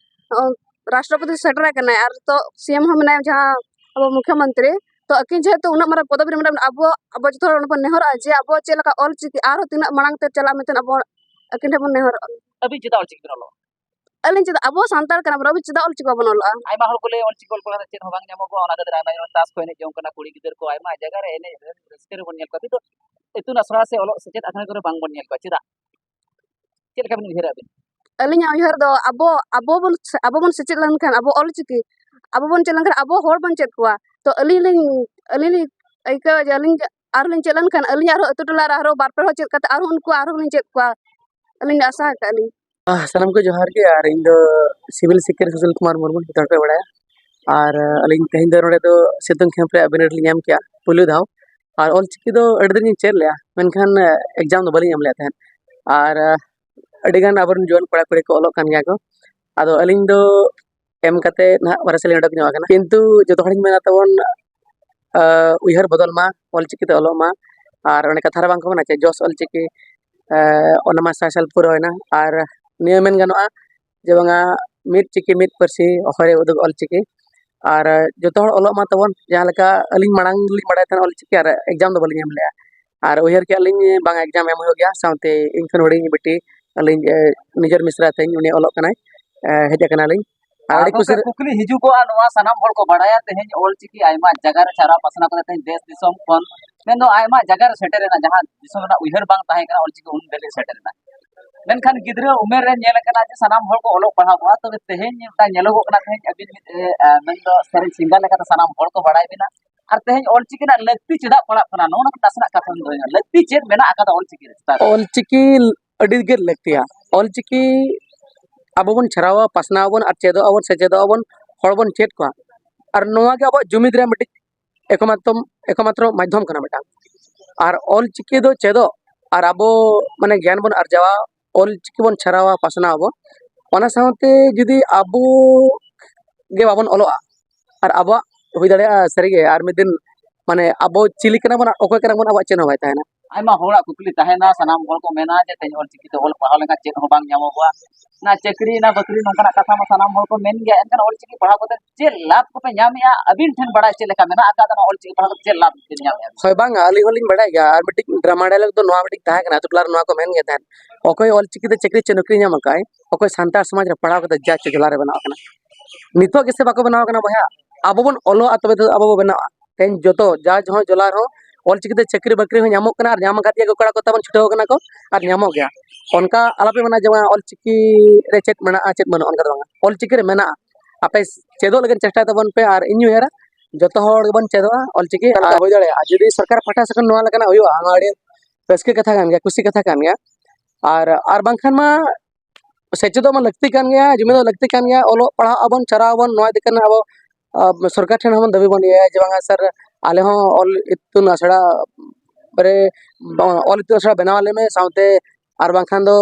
ᱚ, ᱨᱟᱥᱴᱨᱚᱯᱚᱛᱤ ᱥᱮᱴᱮᱨ ᱟᱠᱟᱱᱟᱭ, ᱟᱨ ᱛᱚ ᱥᱤ ᱮᱢ ᱦᱚᱸ ᱢᱮᱱᱟᱭᱟ, ᱡᱟᱦᱟᱸ ᱟᱵᱚ ᱢᱩᱠᱷᱭᱚᱢᱚᱱᱛᱨᱤ, ᱛᱚ ᱟᱹᱠᱤᱱ ᱡᱮᱦᱮᱛᱩ ᱩᱱᱟᱹᱜ ᱢᱟᱨᱟᱝ ᱯᱚᱫᱚᱵᱤ ᱨᱮ ᱢᱮᱱᱟᱜ ᱵᱚᱱᱟ, ᱟᱵᱚ, ᱟᱵᱚ ᱡᱚᱛᱚ ᱦᱚᱲ ᱵᱚᱱ ᱱᱮᱦᱚᱨᱚᱜᱼᱟ ᱡᱮ ᱟᱵᱚ ᱪᱮᱫ ᱞᱮᱠᱟ ᱚᱞᱪᱤᱠᱤ ᱟᱨᱦᱚᱸ ᱛᱤᱱᱟᱹᱜ ᱢᱟᱲᱟᱝ ᱛᱮ ᱪᱟᱞᱟᱜ ᱢᱮᱱᱛᱮ ᱟᱵᱚ ᱟᱹᱠᱤᱱ ᱴᱷᱮᱱ ᱵᱚᱱ ᱱᱮᱦᱚᱨᱚᱜᱼᱟ᱾ ᱟᱹᱵᱤᱱ ᱪᱮᱫᱟᱜ ᱚᱞᱪᱤᱠᱤ ᱵᱤᱱ ᱚᱞᱚᱜᱼᱟ? ᱟᱹᱞᱤᱧ ᱪᱮᱫᱟᱜ, ᱟᱵᱚ ᱥᱟᱱᱛᱟᱲ ᱠᱟᱱᱟ ᱵᱚᱱ, ᱟᱵᱚ ᱪᱮᱫᱟᱜ ᱚᱞᱪᱤᱠᱤ ᱵᱟᱵᱚᱱ ᱚᱞᱚᱜᱼᱟ? ᱟᱭᱢᱟ ᱦᱚᱲ ᱠᱚ ᱞᱟᱹᱭᱟ ᱚᱞᱪᱤᱠᱤ ᱚᱞ ᱯᱟᱲᱦᱟᱣ ᱛᱮ ᱪᱮᱫ ᱦᱚᱸ ᱵᱟᱝ ᱧᱟᱢᱚᱜᱚᱜᱼᱟ, ᱚᱱᱟ ᱠᱷᱟᱹᱛᱤᱨ ᱟᱭᱢᱟ ᱡᱚᱱ ᱛᱟᱥ ᱠᱚ ᱮᱱᱮᱡ ᱡᱚᱝ ᱠᱟᱱᱟ, ᱠᱩᱲᱤ ᱜᱤᱫᱟᱹᱨ ᱠᱚ ᱟᱭᱢᱟ ᱡᱟᱭᱜᱟ ᱨᱮ ᱮᱱᱮᱡ ᱨᱟᱹᱥᱠᱟᱹ ᱨᱮᱵᱚᱱ ᱧᱮᱞ ᱠᱚᱣᱟ, ᱠᱤᱱᱛᱩ ᱤᱛᱩᱱ ᱟᱥᱲᱟ ᱥᱮ ᱚᱞᱚᱜ ᱥᱮᱪᱮᱫ ᱟᱠᱷᱲᱟ ᱠᱚᱨᱮ ᱵᱟᱝ ᱵᱚᱱ ᱧᱮᱞ ᱠᱚᱣᱟ᱾ ᱪᱮᱫᱟᱜ? ᱪᱮᱫ ᱞᱮᱠᱟ ᱵᱤᱱ ᱩᱭᱦᱟᱹᱨᱟ ᱟᱹᱵᱤᱱ? ᱟᱹᱞᱤᱧᱟᱜ ᱩᱭᱦᱟᱹᱨ ᱫᱚ ᱟᱵᱚ, ᱟᱵᱚ ᱵᱚᱱ, ᱟᱵᱚ ᱵᱚᱱ ᱥᱮᱪᱮᱫ ᱞᱮᱱᱠᱷᱟᱱ ᱟᱵᱚ ᱚᱞᱪᱤᱠᱤ, ᱟᱵᱚ ᱵᱚᱱ ᱪᱮᱫ ᱞᱮᱱᱠᱷᱟᱱ ᱟᱵᱚ ᱦᱚᱲ ᱵᱚᱱ ᱪᱮᱫ ᱠᱚᱣᱟ᱾ ᱛᱚ ᱟᱹᱞᱤᱧ ᱞᱤᱧ, ᱟᱹᱞᱤᱧ ᱞᱤᱧ ᱟᱹᱭᱠᱟᱹᱣᱟ ᱡᱮ ᱟᱹᱞᱤᱧ ᱟᱨᱦᱚᱸ ᱞᱤᱧ ᱪᱮᱫ ᱞᱮᱱᱠᱷᱟᱱ ᱟᱹᱞᱤᱧ ᱟᱨᱦᱚᱸ ᱟᱹᱛᱩ ᱴᱚᱞᱟ ᱨᱮ ᱟᱨᱦᱚᱸ ᱵᱟᱨ ᱯᱮ ᱦᱚᱲ ᱪᱮᱫ ᱠᱟᱛᱮ ᱟᱨᱦᱚᱸ ᱩᱱᱠᱩ ᱟᱨᱦᱚᱸ ᱞᱤᱧ ᱪᱮᱫ ᱠᱚᱣᱟ᱾ ᱟᱹᱞᱤᱧ ᱞᱤᱧ ᱟᱥᱟ ᱟᱠᱟᱫ ᱞᱤᱧ᱾ ᱟᱦ, ᱥᱟᱱᱟᱢ ᱠᱚ ᱡᱚᱦᱟᱨ ᱜᱮ, ᱟᱨ ᱤᱧ ᱫᱚ ᱥᱤᱵᱤᱞ ᱥᱤᱠᱟᱹᱨᱤᱭᱟᱹ ᱥᱩᱥᱤᱞ ᱠᱩᱢᱟᱨ ᱢᱩᱨᱢᱩ, ᱡᱚᱛᱚ ᱦᱚᱲ ᱯᱮ ᱵᱟᱲᱟᱭᱟ᱾ ᱟᱨ, ᱟᱹᱞᱤᱧ ᱛᱮᱦᱮᱧ ᱫᱚ ᱱᱚᱰᱮ ᱫᱚ ᱥᱤᱛᱩᱝ ᱠᱷᱮᱢ ᱨᱮᱭᱟᱜ ᱵᱤᱱᱤᱰ ᱞᱤᱧ ᱮᱢ ᱠᱮᱜᱼᱟ, ᱯᱩᱭᱞᱩ ᱫᱷᱟᱣ᱾ ᱟᱨ ᱚᱞᱪᱤᱠᱤ ᱫᱚ ᱟᱹᱰᱤ ᱫᱤᱱ ᱞᱤᱧ ᱪᱮᱫ ᱞᱮᱜᱼᱟ, ᱢᱮᱱᱠᱷᱟᱱ, ᱮ, ᱮᱠᱡᱟᱢ ᱫᱚ ᱵᱟᱹᱞᱤᱧ ᱮᱢ ᱞᱮᱫ ᱛᱟᱦᱮᱸᱫ᱾ ᱟᱨ, ᱮ, ᱟᱹᱰᱤᱜᱟᱱ ᱟᱵᱚᱨᱮᱱ ᱡᱩᱣᱟᱹᱱ ᱠᱚᱲᱟ ᱠᱩᱲᱤ ᱠᱚ ᱚᱞᱚᱜ ᱠᱟᱱ ᱜᱮᱭᱟ ᱠᱚ᱾ ᱟᱫᱚ ᱟᱹᱞᱤᱧ ᱫᱚ ᱮᱢ ᱠᱟᱛᱮ ᱱᱟᱦᱟᱜ ᱵᱟᱨᱦᱮ ᱥᱮᱫ ᱞᱤᱧ ᱚᱰᱚᱠ ᱧᱚᱜ ᱟᱠᱟᱱᱟ᱾ ᱠᱤᱱᱛᱩ ᱡᱚᱛᱚ ᱦᱚᱲᱤᱧ ᱢᱮᱱᱟ ᱛᱟᱵᱚᱱ, ᱮ, ᱩᱭᱦᱟᱹᱨ ᱵᱚᱫᱚᱞ ᱢᱟ, ᱚᱞᱪᱤᱠᱤ ᱛᱮ ᱚᱞᱚᱜ ᱢᱟ᱾ ᱟᱨ ᱚᱱᱮ ᱠᱟᱛᱷᱟ ᱨᱮ ᱵᱟᱝ ᱠᱚ ᱢᱮᱱᱟ ᱪᱮ, ᱡᱚᱥ ᱚᱞᱪᱤᱠᱤ, ᱮ, ᱚᱱᱟ ᱢᱟ ᱥᱟᱭ ᱥᱟᱞ ᱯᱩᱨᱟᱹᱣᱮᱱᱟ᱾ ᱟᱨ ᱱᱤᱭᱟᱹ ᱢᱮᱱ ᱜᱟᱱᱚᱜᱼᱟ ᱡᱮ ᱵᱟᱝᱟ, ᱢᱤᱫ ᱪᱤᱠᱤ ᱢᱤᱫ ᱯᱟᱹᱨᱥᱤ ᱚᱠᱚᱭ ᱩᱫᱩᱜ ᱚᱞᱪᱤᱠᱤ᱾ ᱟᱨ ᱡᱚᱛᱚ ᱦᱚᱲ ᱚᱞᱚᱜ ᱢᱟ ᱛᱟᱵᱚᱱ, ᱡᱟᱦᱟᱸ ᱞᱮᱠᱟ ᱟᱹᱞᱤᱧ ᱢᱟᱲᱟᱝ ᱞᱤᱧ ᱵᱟᱲᱟᱭ ᱛᱟᱦᱮᱱᱟ ᱚᱞᱪᱤᱠᱤ, ᱟᱨ ᱮᱠᱡᱟᱢ ᱫᱚ ᱵᱟᱹᱞᱤᱧ ᱮᱢ ᱞᱮᱜᱼᱟ᱾ ᱟᱨ ᱩᱭᱦᱟᱹᱨ ᱠᱮᱜᱼᱟ ᱞᱤᱧ ᱵᱟᱝᱟ ᱮᱠᱡᱟᱢ ᱮᱢ ᱦᱩᱭᱩᱜ ᱜᱮᱭᱟ, ᱥᱟᱶᱛᱮ ᱤᱧ ᱠᱷᱚᱱ ᱦᱩᱰᱤᱧ ᱵᱤᱴᱤ ᱟᱹᱞᱤᱧ, ᱮ, ᱱᱤᱡᱮᱨ ᱢᱤᱥᱨᱟ ᱛᱤᱧ, ᱩᱱᱤ ᱚᱞᱚᱜ ᱠᱟᱱᱟᱭ, ᱮ, ᱦᱮᱡ ᱟᱠᱟᱱᱟᱞᱤᱧ᱾ ᱟᱹᱰᱤ ᱟᱫᱚ ᱠᱩᱥᱤ ᱨᱮ- ᱠᱩᱠᱞᱤ ᱦᱤᱡᱩᱜᱚᱜᱼᱟ, ᱱᱚᱣᱟ ᱥᱟᱱᱟᱢ ᱦᱚᱲ ᱠᱚ ᱵᱟᱲᱟᱭᱟ, ᱛᱮᱦᱮᱧ ᱚᱞᱪᱤᱠᱤ ᱟᱭᱢᱟ ᱡᱟᱭᱜᱟ ᱨᱮ ᱪᱷᱟᱨᱟᱣ ᱯᱟᱥᱱᱟᱣ ᱠᱟᱛᱮ ᱛᱮᱦᱮᱧ ᱫᱮᱥ ᱫᱤᱥᱚᱢ ᱠᱷᱚᱱ, ᱢᱮᱱᱫᱚ ᱟᱭᱢᱟ ᱡᱟᱭᱜᱟ ᱨᱮ ᱥᱮᱴᱮᱨᱮᱱᱟ, ᱡᱟᱦᱟᱸ ᱫᱤᱥᱚᱢ ᱨᱮᱱᱟᱜ ᱩᱭᱦᱟᱹᱨ ᱵᱟᱝ ᱛᱟᱦᱮᱸ ᱠᱟᱱᱟ, ᱚᱞᱪᱤᱠᱤ ᱩᱱ ᱫᱷᱟᱹᱵᱤᱡ ᱥᱮᱴᱮᱨᱮᱱᱟ᱾ ᱢᱮᱱᱠᱷᱟᱱ ᱜᱤᱫᱽᱨᱟᱹ ᱩᱢᱮᱨ ᱨᱮ ᱧᱮᱞ ᱟᱠᱟᱱᱟ ᱡᱮ ᱥᱟᱱᱟᱢ ᱦᱚᱲ ᱠᱚ ᱚᱞᱚᱜ ᱯᱟᱲᱦᱟᱣ ᱠᱚᱜᱼᱟ, ᱛᱚᱵᱮ ᱛᱮᱦᱮᱧ ᱢᱤᱫᱴᱟᱝ ᱧᱮᱞᱚᱜᱚᱜ ᱠᱟᱱᱟ, ᱛᱮᱦᱮᱧ ᱟᱹᱵᱤᱱ ᱢᱤᱫ, ᱮ, ᱮ, ᱢᱮᱱᱫᱚ ᱥᱮᱨᱮᱧ ᱥᱤᱝᱜᱟᱨ ᱞᱮᱠᱟᱛᱮ ᱥᱟᱱᱟᱢ ᱦᱚᱲ ᱠᱚ ᱵᱟᱲᱟᱭ ᱵᱤᱱᱟ, ᱟᱨ ᱛᱮᱦᱮᱧ ᱚᱞᱪᱤᱠᱤ ᱨᱮᱱᱟᱜ ᱞᱟᱹᱠᱛᱤ ᱪᱮᱫᱟᱜ ᱯᱟᱲᱟᱜ ᱠᱟᱱᱟ, ᱱᱚᱜᱼᱚ ᱱᱚᱣᱟ ᱱᱟᱥᱮᱱᱟᱜ ᱠᱟᱛᱷᱟ ᱵᱤᱱ ᱫᱚᱦᱚᱭᱟ, ᱞᱟᱹᱠᱛᱤ ᱪᱮᱫ ᱢᱮᱱᱟᱜ ᱟᱠᱟᱫᱟ ᱚᱞᱪᱤᱠᱤ ᱨᱮ ᱪᱮᱛᱟᱱ ᱨᱮ? ᱚᱞᱪᱤᱠᱤ ᱟᱹᱰᱤ ᱜᱮ ᱞᱟᱹᱠᱛᱤᱭᱟ᱾ ᱚᱞᱪᱤᱠᱤ ᱟᱵᱚ ᱵᱚᱱ ᱪᱷᱟᱨᱟᱣᱟ, ᱯᱟᱥᱱᱟᱣ ᱟᱵᱚᱱ ᱟᱨ ᱪᱮᱫᱚᱜ ᱟᱵᱚᱱ, ᱥᱮᱪᱮᱫᱚᱜ ᱟᱵᱚᱱ, ᱦᱚᱲ ᱵᱚᱱ ᱪᱮᱫ ᱠᱚᱣᱟ᱾ ᱟᱨ ᱱᱚᱣᱟ ᱜᱮ ᱟᱵᱚᱣᱟᱜ ᱡᱩᱢᱤᱫ ᱨᱮᱭᱟᱜ ᱢᱤᱫᱴᱤᱡ ᱮᱠᱢᱟᱛᱨᱚ, ᱮᱠᱢᱟᱛᱨᱚ ᱢᱟᱫᱽᱫᱷᱚᱢ ᱠᱟᱱᱟ ᱢᱤᱫᱴᱟᱝ᱾ ᱟᱨ ᱚᱞᱪᱤᱠᱤ ᱫᱚ ᱪᱮᱫᱚᱜ ᱟᱨ ᱟᱵᱚ ᱢᱟᱱᱮ ᱜᱮᱭᱟᱱ ᱵᱚᱱ ᱟᱨᱡᱟᱣᱟ, ᱚᱞᱪᱤᱠᱤ ᱵᱚᱱ ᱪᱷᱟᱨᱟᱣᱟ, ᱯᱟᱥᱱᱟᱣ ᱟᱵᱚᱱ, ᱚᱱᱟ ᱥᱟᱶᱛᱮ ᱡᱩᱫᱤ ᱟᱵᱚ ᱜᱮ ᱵᱟᱵᱚᱱ ᱚᱞᱚᱜᱼᱟ ᱟᱨ ᱟᱵᱚᱣᱟᱜ ᱦᱩᱭ ᱫᱟᱲᱮᱭᱟᱜᱼᱟ ᱥᱟᱹᱨᱤᱜᱮ ᱟᱨ ᱢᱤᱫ ᱫᱤᱱ ᱢᱟᱱᱮ ᱟᱵᱚ ᱪᱤᱞᱤ ᱠᱟᱱᱟ ᱵᱚᱱ ᱟᱨ ᱚᱠᱚᱭ ᱠᱟᱱᱟ ᱵᱚᱱ, ᱟᱵᱚᱣᱟᱜ ᱪᱮᱫ ᱦᱚᱸ ᱵᱟᱭ ᱛᱟᱦᱮᱱᱟ᱾ ᱟᱭᱢᱟ ᱦᱚᱲᱟᱜ ᱠᱩᱠᱞᱤ ᱛᱟᱦᱮᱱᱟ, ᱥᱟᱱᱟᱢ ᱦᱚᱲ ᱠᱚ ᱢᱮᱱᱟ ᱡᱮ ᱛᱮᱦᱮᱧ ᱚᱞᱪᱤᱠᱤ ᱛᱮ ᱚᱞ ᱯᱟᱲᱦᱟᱣ ᱞᱮᱱᱠᱷᱟᱱ ᱪᱮᱫ ᱦᱚᱸ ᱵᱟᱝ ᱧᱟᱢᱚᱜᱚᱜᱼᱟ, ᱱᱟ ᱪᱟᱹᱠᱨᱤ ᱱᱟ ᱵᱟᱹᱠᱨᱤ, ᱱᱚᱝᱠᱟᱱᱟᱜ ᱠᱟᱛᱷᱟ ᱢᱟ ᱥᱟᱱᱟᱢ ᱦᱚᱲ ᱠᱚ ᱢᱮᱱ ᱜᱮᱭᱟ, ᱮᱱᱠᱷᱟᱱ ᱚᱞᱪᱤᱠᱤ ᱯᱟᱲᱦᱟᱣ ᱠᱟᱛᱮ ᱪᱮᱫ ᱞᱟᱵᱷ ᱠᱚᱯᱮ ᱧᱟᱢᱮᱜᱼᱟ? ᱟᱹᱵᱤᱱ ᱴᱷᱮᱱ ᱵᱟᱲᱟᱭ ᱪᱮᱫ ᱞᱮᱠᱟ ᱢᱮᱱᱟᱜ ᱟᱠᱟᱫᱟ, ᱱᱚᱣᱟ ᱚᱞᱪᱤᱠᱤ ᱯᱟᱲᱦᱟᱣ ᱠᱟᱛᱮ ᱪᱮᱫ ᱞᱟᱵᱷ ᱵᱤᱱ ᱧᱟᱢᱮᱜᱼᱟ? ᱦᱳᱭ, ᱵᱟᱝᱟ, ᱟᱹᱞᱤᱧ ᱦᱚᱸᱞᱤᱧ ᱵᱟᱲᱟᱭ ᱜᱮᱭᱟ᱾ ᱟᱨ ᱢᱤᱫᱴᱤᱡ ᱰᱨᱟᱢᱟ ᱰᱟᱭᱞᱚᱜ ᱫᱚ ᱱᱚᱣᱟ ᱢᱤᱫᱴᱤᱡ ᱛᱟᱦᱮᱸ ᱠᱟᱱᱟ, ᱟᱹᱛᱩ ᱴᱚᱞᱟ ᱨᱮ ᱱᱚᱣᱟ ᱠᱚ ᱢᱮᱱ ᱜᱮ ᱛᱟᱦᱮᱸᱫ, "ᱚᱠᱚᱭ ᱚᱞᱪᱤᱠᱤ ᱛᱮ ᱪᱟᱹᱠᱨᱤ ᱪᱮ ᱱᱚᱠᱨᱤ ᱧᱟᱢ ᱟᱠᱟᱫ, ᱚᱠᱚᱭ ᱥᱟᱱᱛᱟᱲ ᱥᱚᱢᱟᱡᱽ ᱨᱮ ᱯᱟᱲᱦᱟᱣ ᱠᱟᱛᱮ ᱡᱟ ᱪᱮ ᱡᱚᱞᱟ ᱨᱮ ᱵᱮᱱᱟᱣ ᱟᱠᱟᱱᱟ?" ᱱᱤᱛᱚᱜ ᱜᱮᱥᱮ ᱵᱟᱠᱚ ᱵᱮᱱᱟᱣ ᱟᱠᱟᱱᱟ ᱵᱚᱭᱦᱟ? ᱟᱵᱚ ᱵᱚᱱ ᱚᱞᱚᱜᱼᱟ, ᱛᱚᱵᱮ ᱫᱚ ᱟᱵᱚ ᱵᱚ ᱵᱮᱱᱟᱣᱟ᱾ ᱛᱮᱦᱮᱧ ᱡᱚᱛᱚ ᱡᱟ ᱡᱟᱦᱟᱸ ᱡᱚᱞᱟ ᱨᱮᱦᱚᱸ ᱚᱞᱪᱤᱠᱤ ᱛᱮ ᱪᱟᱹᱠᱨᱤ ᱵᱟᱹᱠᱨᱤ ᱦᱚᱸ ᱧᱟᱢᱚᱜ ᱠᱟᱱᱟ, ᱟᱨ ᱧᱟᱢ ᱟᱠᱟᱫ ᱜᱮᱭᱟ ᱠᱚ, ᱠᱚᱲᱟ ᱠᱚ ᱛᱟᱵᱚᱱ ᱪᱷᱩᱴᱟᱹᱣ ᱟᱠᱟᱱᱟ ᱠᱚ ᱟᱨ ᱧᱟᱢᱚᱜ ᱜᱮᱭᱟ᱾ ᱚᱱᱠᱟ ᱟᱞᱚᱯᱮ ᱢᱮᱱᱟ ᱡᱮ ᱵᱟᱝ ᱚᱞᱪᱤᱠᱤ ᱨᱮ ᱪᱮᱫ ᱢᱮᱱᱟᱜᱼᱟ, ᱪᱮᱫ ᱵᱟᱹᱱᱩᱜᱼᱟ, ᱚᱱᱠᱟ ᱫᱚ ᱵᱟᱝᱟ᱾ ᱚᱞᱪᱤᱠᱤ ᱨᱮ ᱢᱮᱱᱟᱜᱼᱟ, ᱟᱯᱮ ᱪᱮᱫᱚᱜ ᱞᱟᱹᱜᱤᱫ ᱪᱮᱥᱴᱟᱭ ᱛᱟᱵᱚᱱ ᱯᱮ, ᱟᱨ ᱤᱧ ᱩᱭᱦᱟᱹᱨᱟ ᱡᱚᱛᱚ ᱦᱚᱲ ᱜᱮᱵᱚᱱ ᱪᱮᱫᱚᱜᱼᱟ ᱚᱞᱪᱤᱠᱤ᱾ ᱟᱨ ᱦᱩᱭ ᱫᱟᱲᱮᱭᱟᱜᱼᱟ ᱡᱩᱫᱤ ᱥᱚᱨᱠᱟᱨ ᱯᱟᱦᱴᱟ ᱥᱮᱫ ᱠᱷᱚᱱ ᱱᱚᱣᱟ ᱞᱮᱠᱟᱱᱟᱜ ᱦᱩᱭᱩᱜᱼᱟ, ᱚᱱᱟ ᱟᱹᱰᱤ ᱨᱟᱹᱥᱠᱟᱹ ᱠᱟᱛᱷᱟ ᱠᱟᱱ ᱜᱮᱭᱟ, ᱠᱩᱥᱤ ᱠᱟᱛᱷᱟ ᱠᱟᱱ ᱜᱮᱭᱟ᱾ ᱟᱨ, ᱟᱨ ᱵᱟᱝᱠᱷᱟᱱ ᱢᱟ ᱥᱮᱪᱮᱫᱚᱜ ᱢᱟ ᱞᱟᱹᱠᱛᱤ ᱠᱟᱱ ᱜᱮᱭᱟ, ᱡᱩᱢᱤᱫᱚᱜ ᱞᱟᱹᱠᱛᱤ ᱠᱟᱱ ᱜᱮᱭᱟ, ᱚᱞᱚᱜ ᱯᱟᱲᱦᱟᱜ ᱟᱵᱚᱱ, ᱪᱷᱟᱨᱟᱣ ᱟᱵᱚᱱ, ᱱᱚᱣᱟ ᱤᱫᱤ ᱠᱟᱛᱮ ᱟᱵᱚ, ᱟ, ᱥᱚᱨᱠᱟᱨ ᱴᱷᱮᱱ ᱦᱚᱸᱵᱚᱱ ᱫᱟᱹᱵᱤ ᱵᱚᱱ ᱤᱭᱟᱹᱭᱟ ᱡᱮ ᱵᱟᱝᱟ ᱥᱟᱨ, ᱟᱞᱮ ᱦᱚᱸ ᱚᱞ ᱤᱛᱩᱱ ᱟᱥᱲᱟ ᱨᱮ, ᱵᱟ-, ᱚᱞ ᱤᱛᱩᱱ ᱟᱥᱲᱟ ᱵᱮᱱᱟᱣ ᱟᱞᱮ ᱢᱮ, ᱥᱟᱶᱛᱮ ᱟᱨ ᱵᱟᱝᱠᱷᱟᱱ ᱫᱚ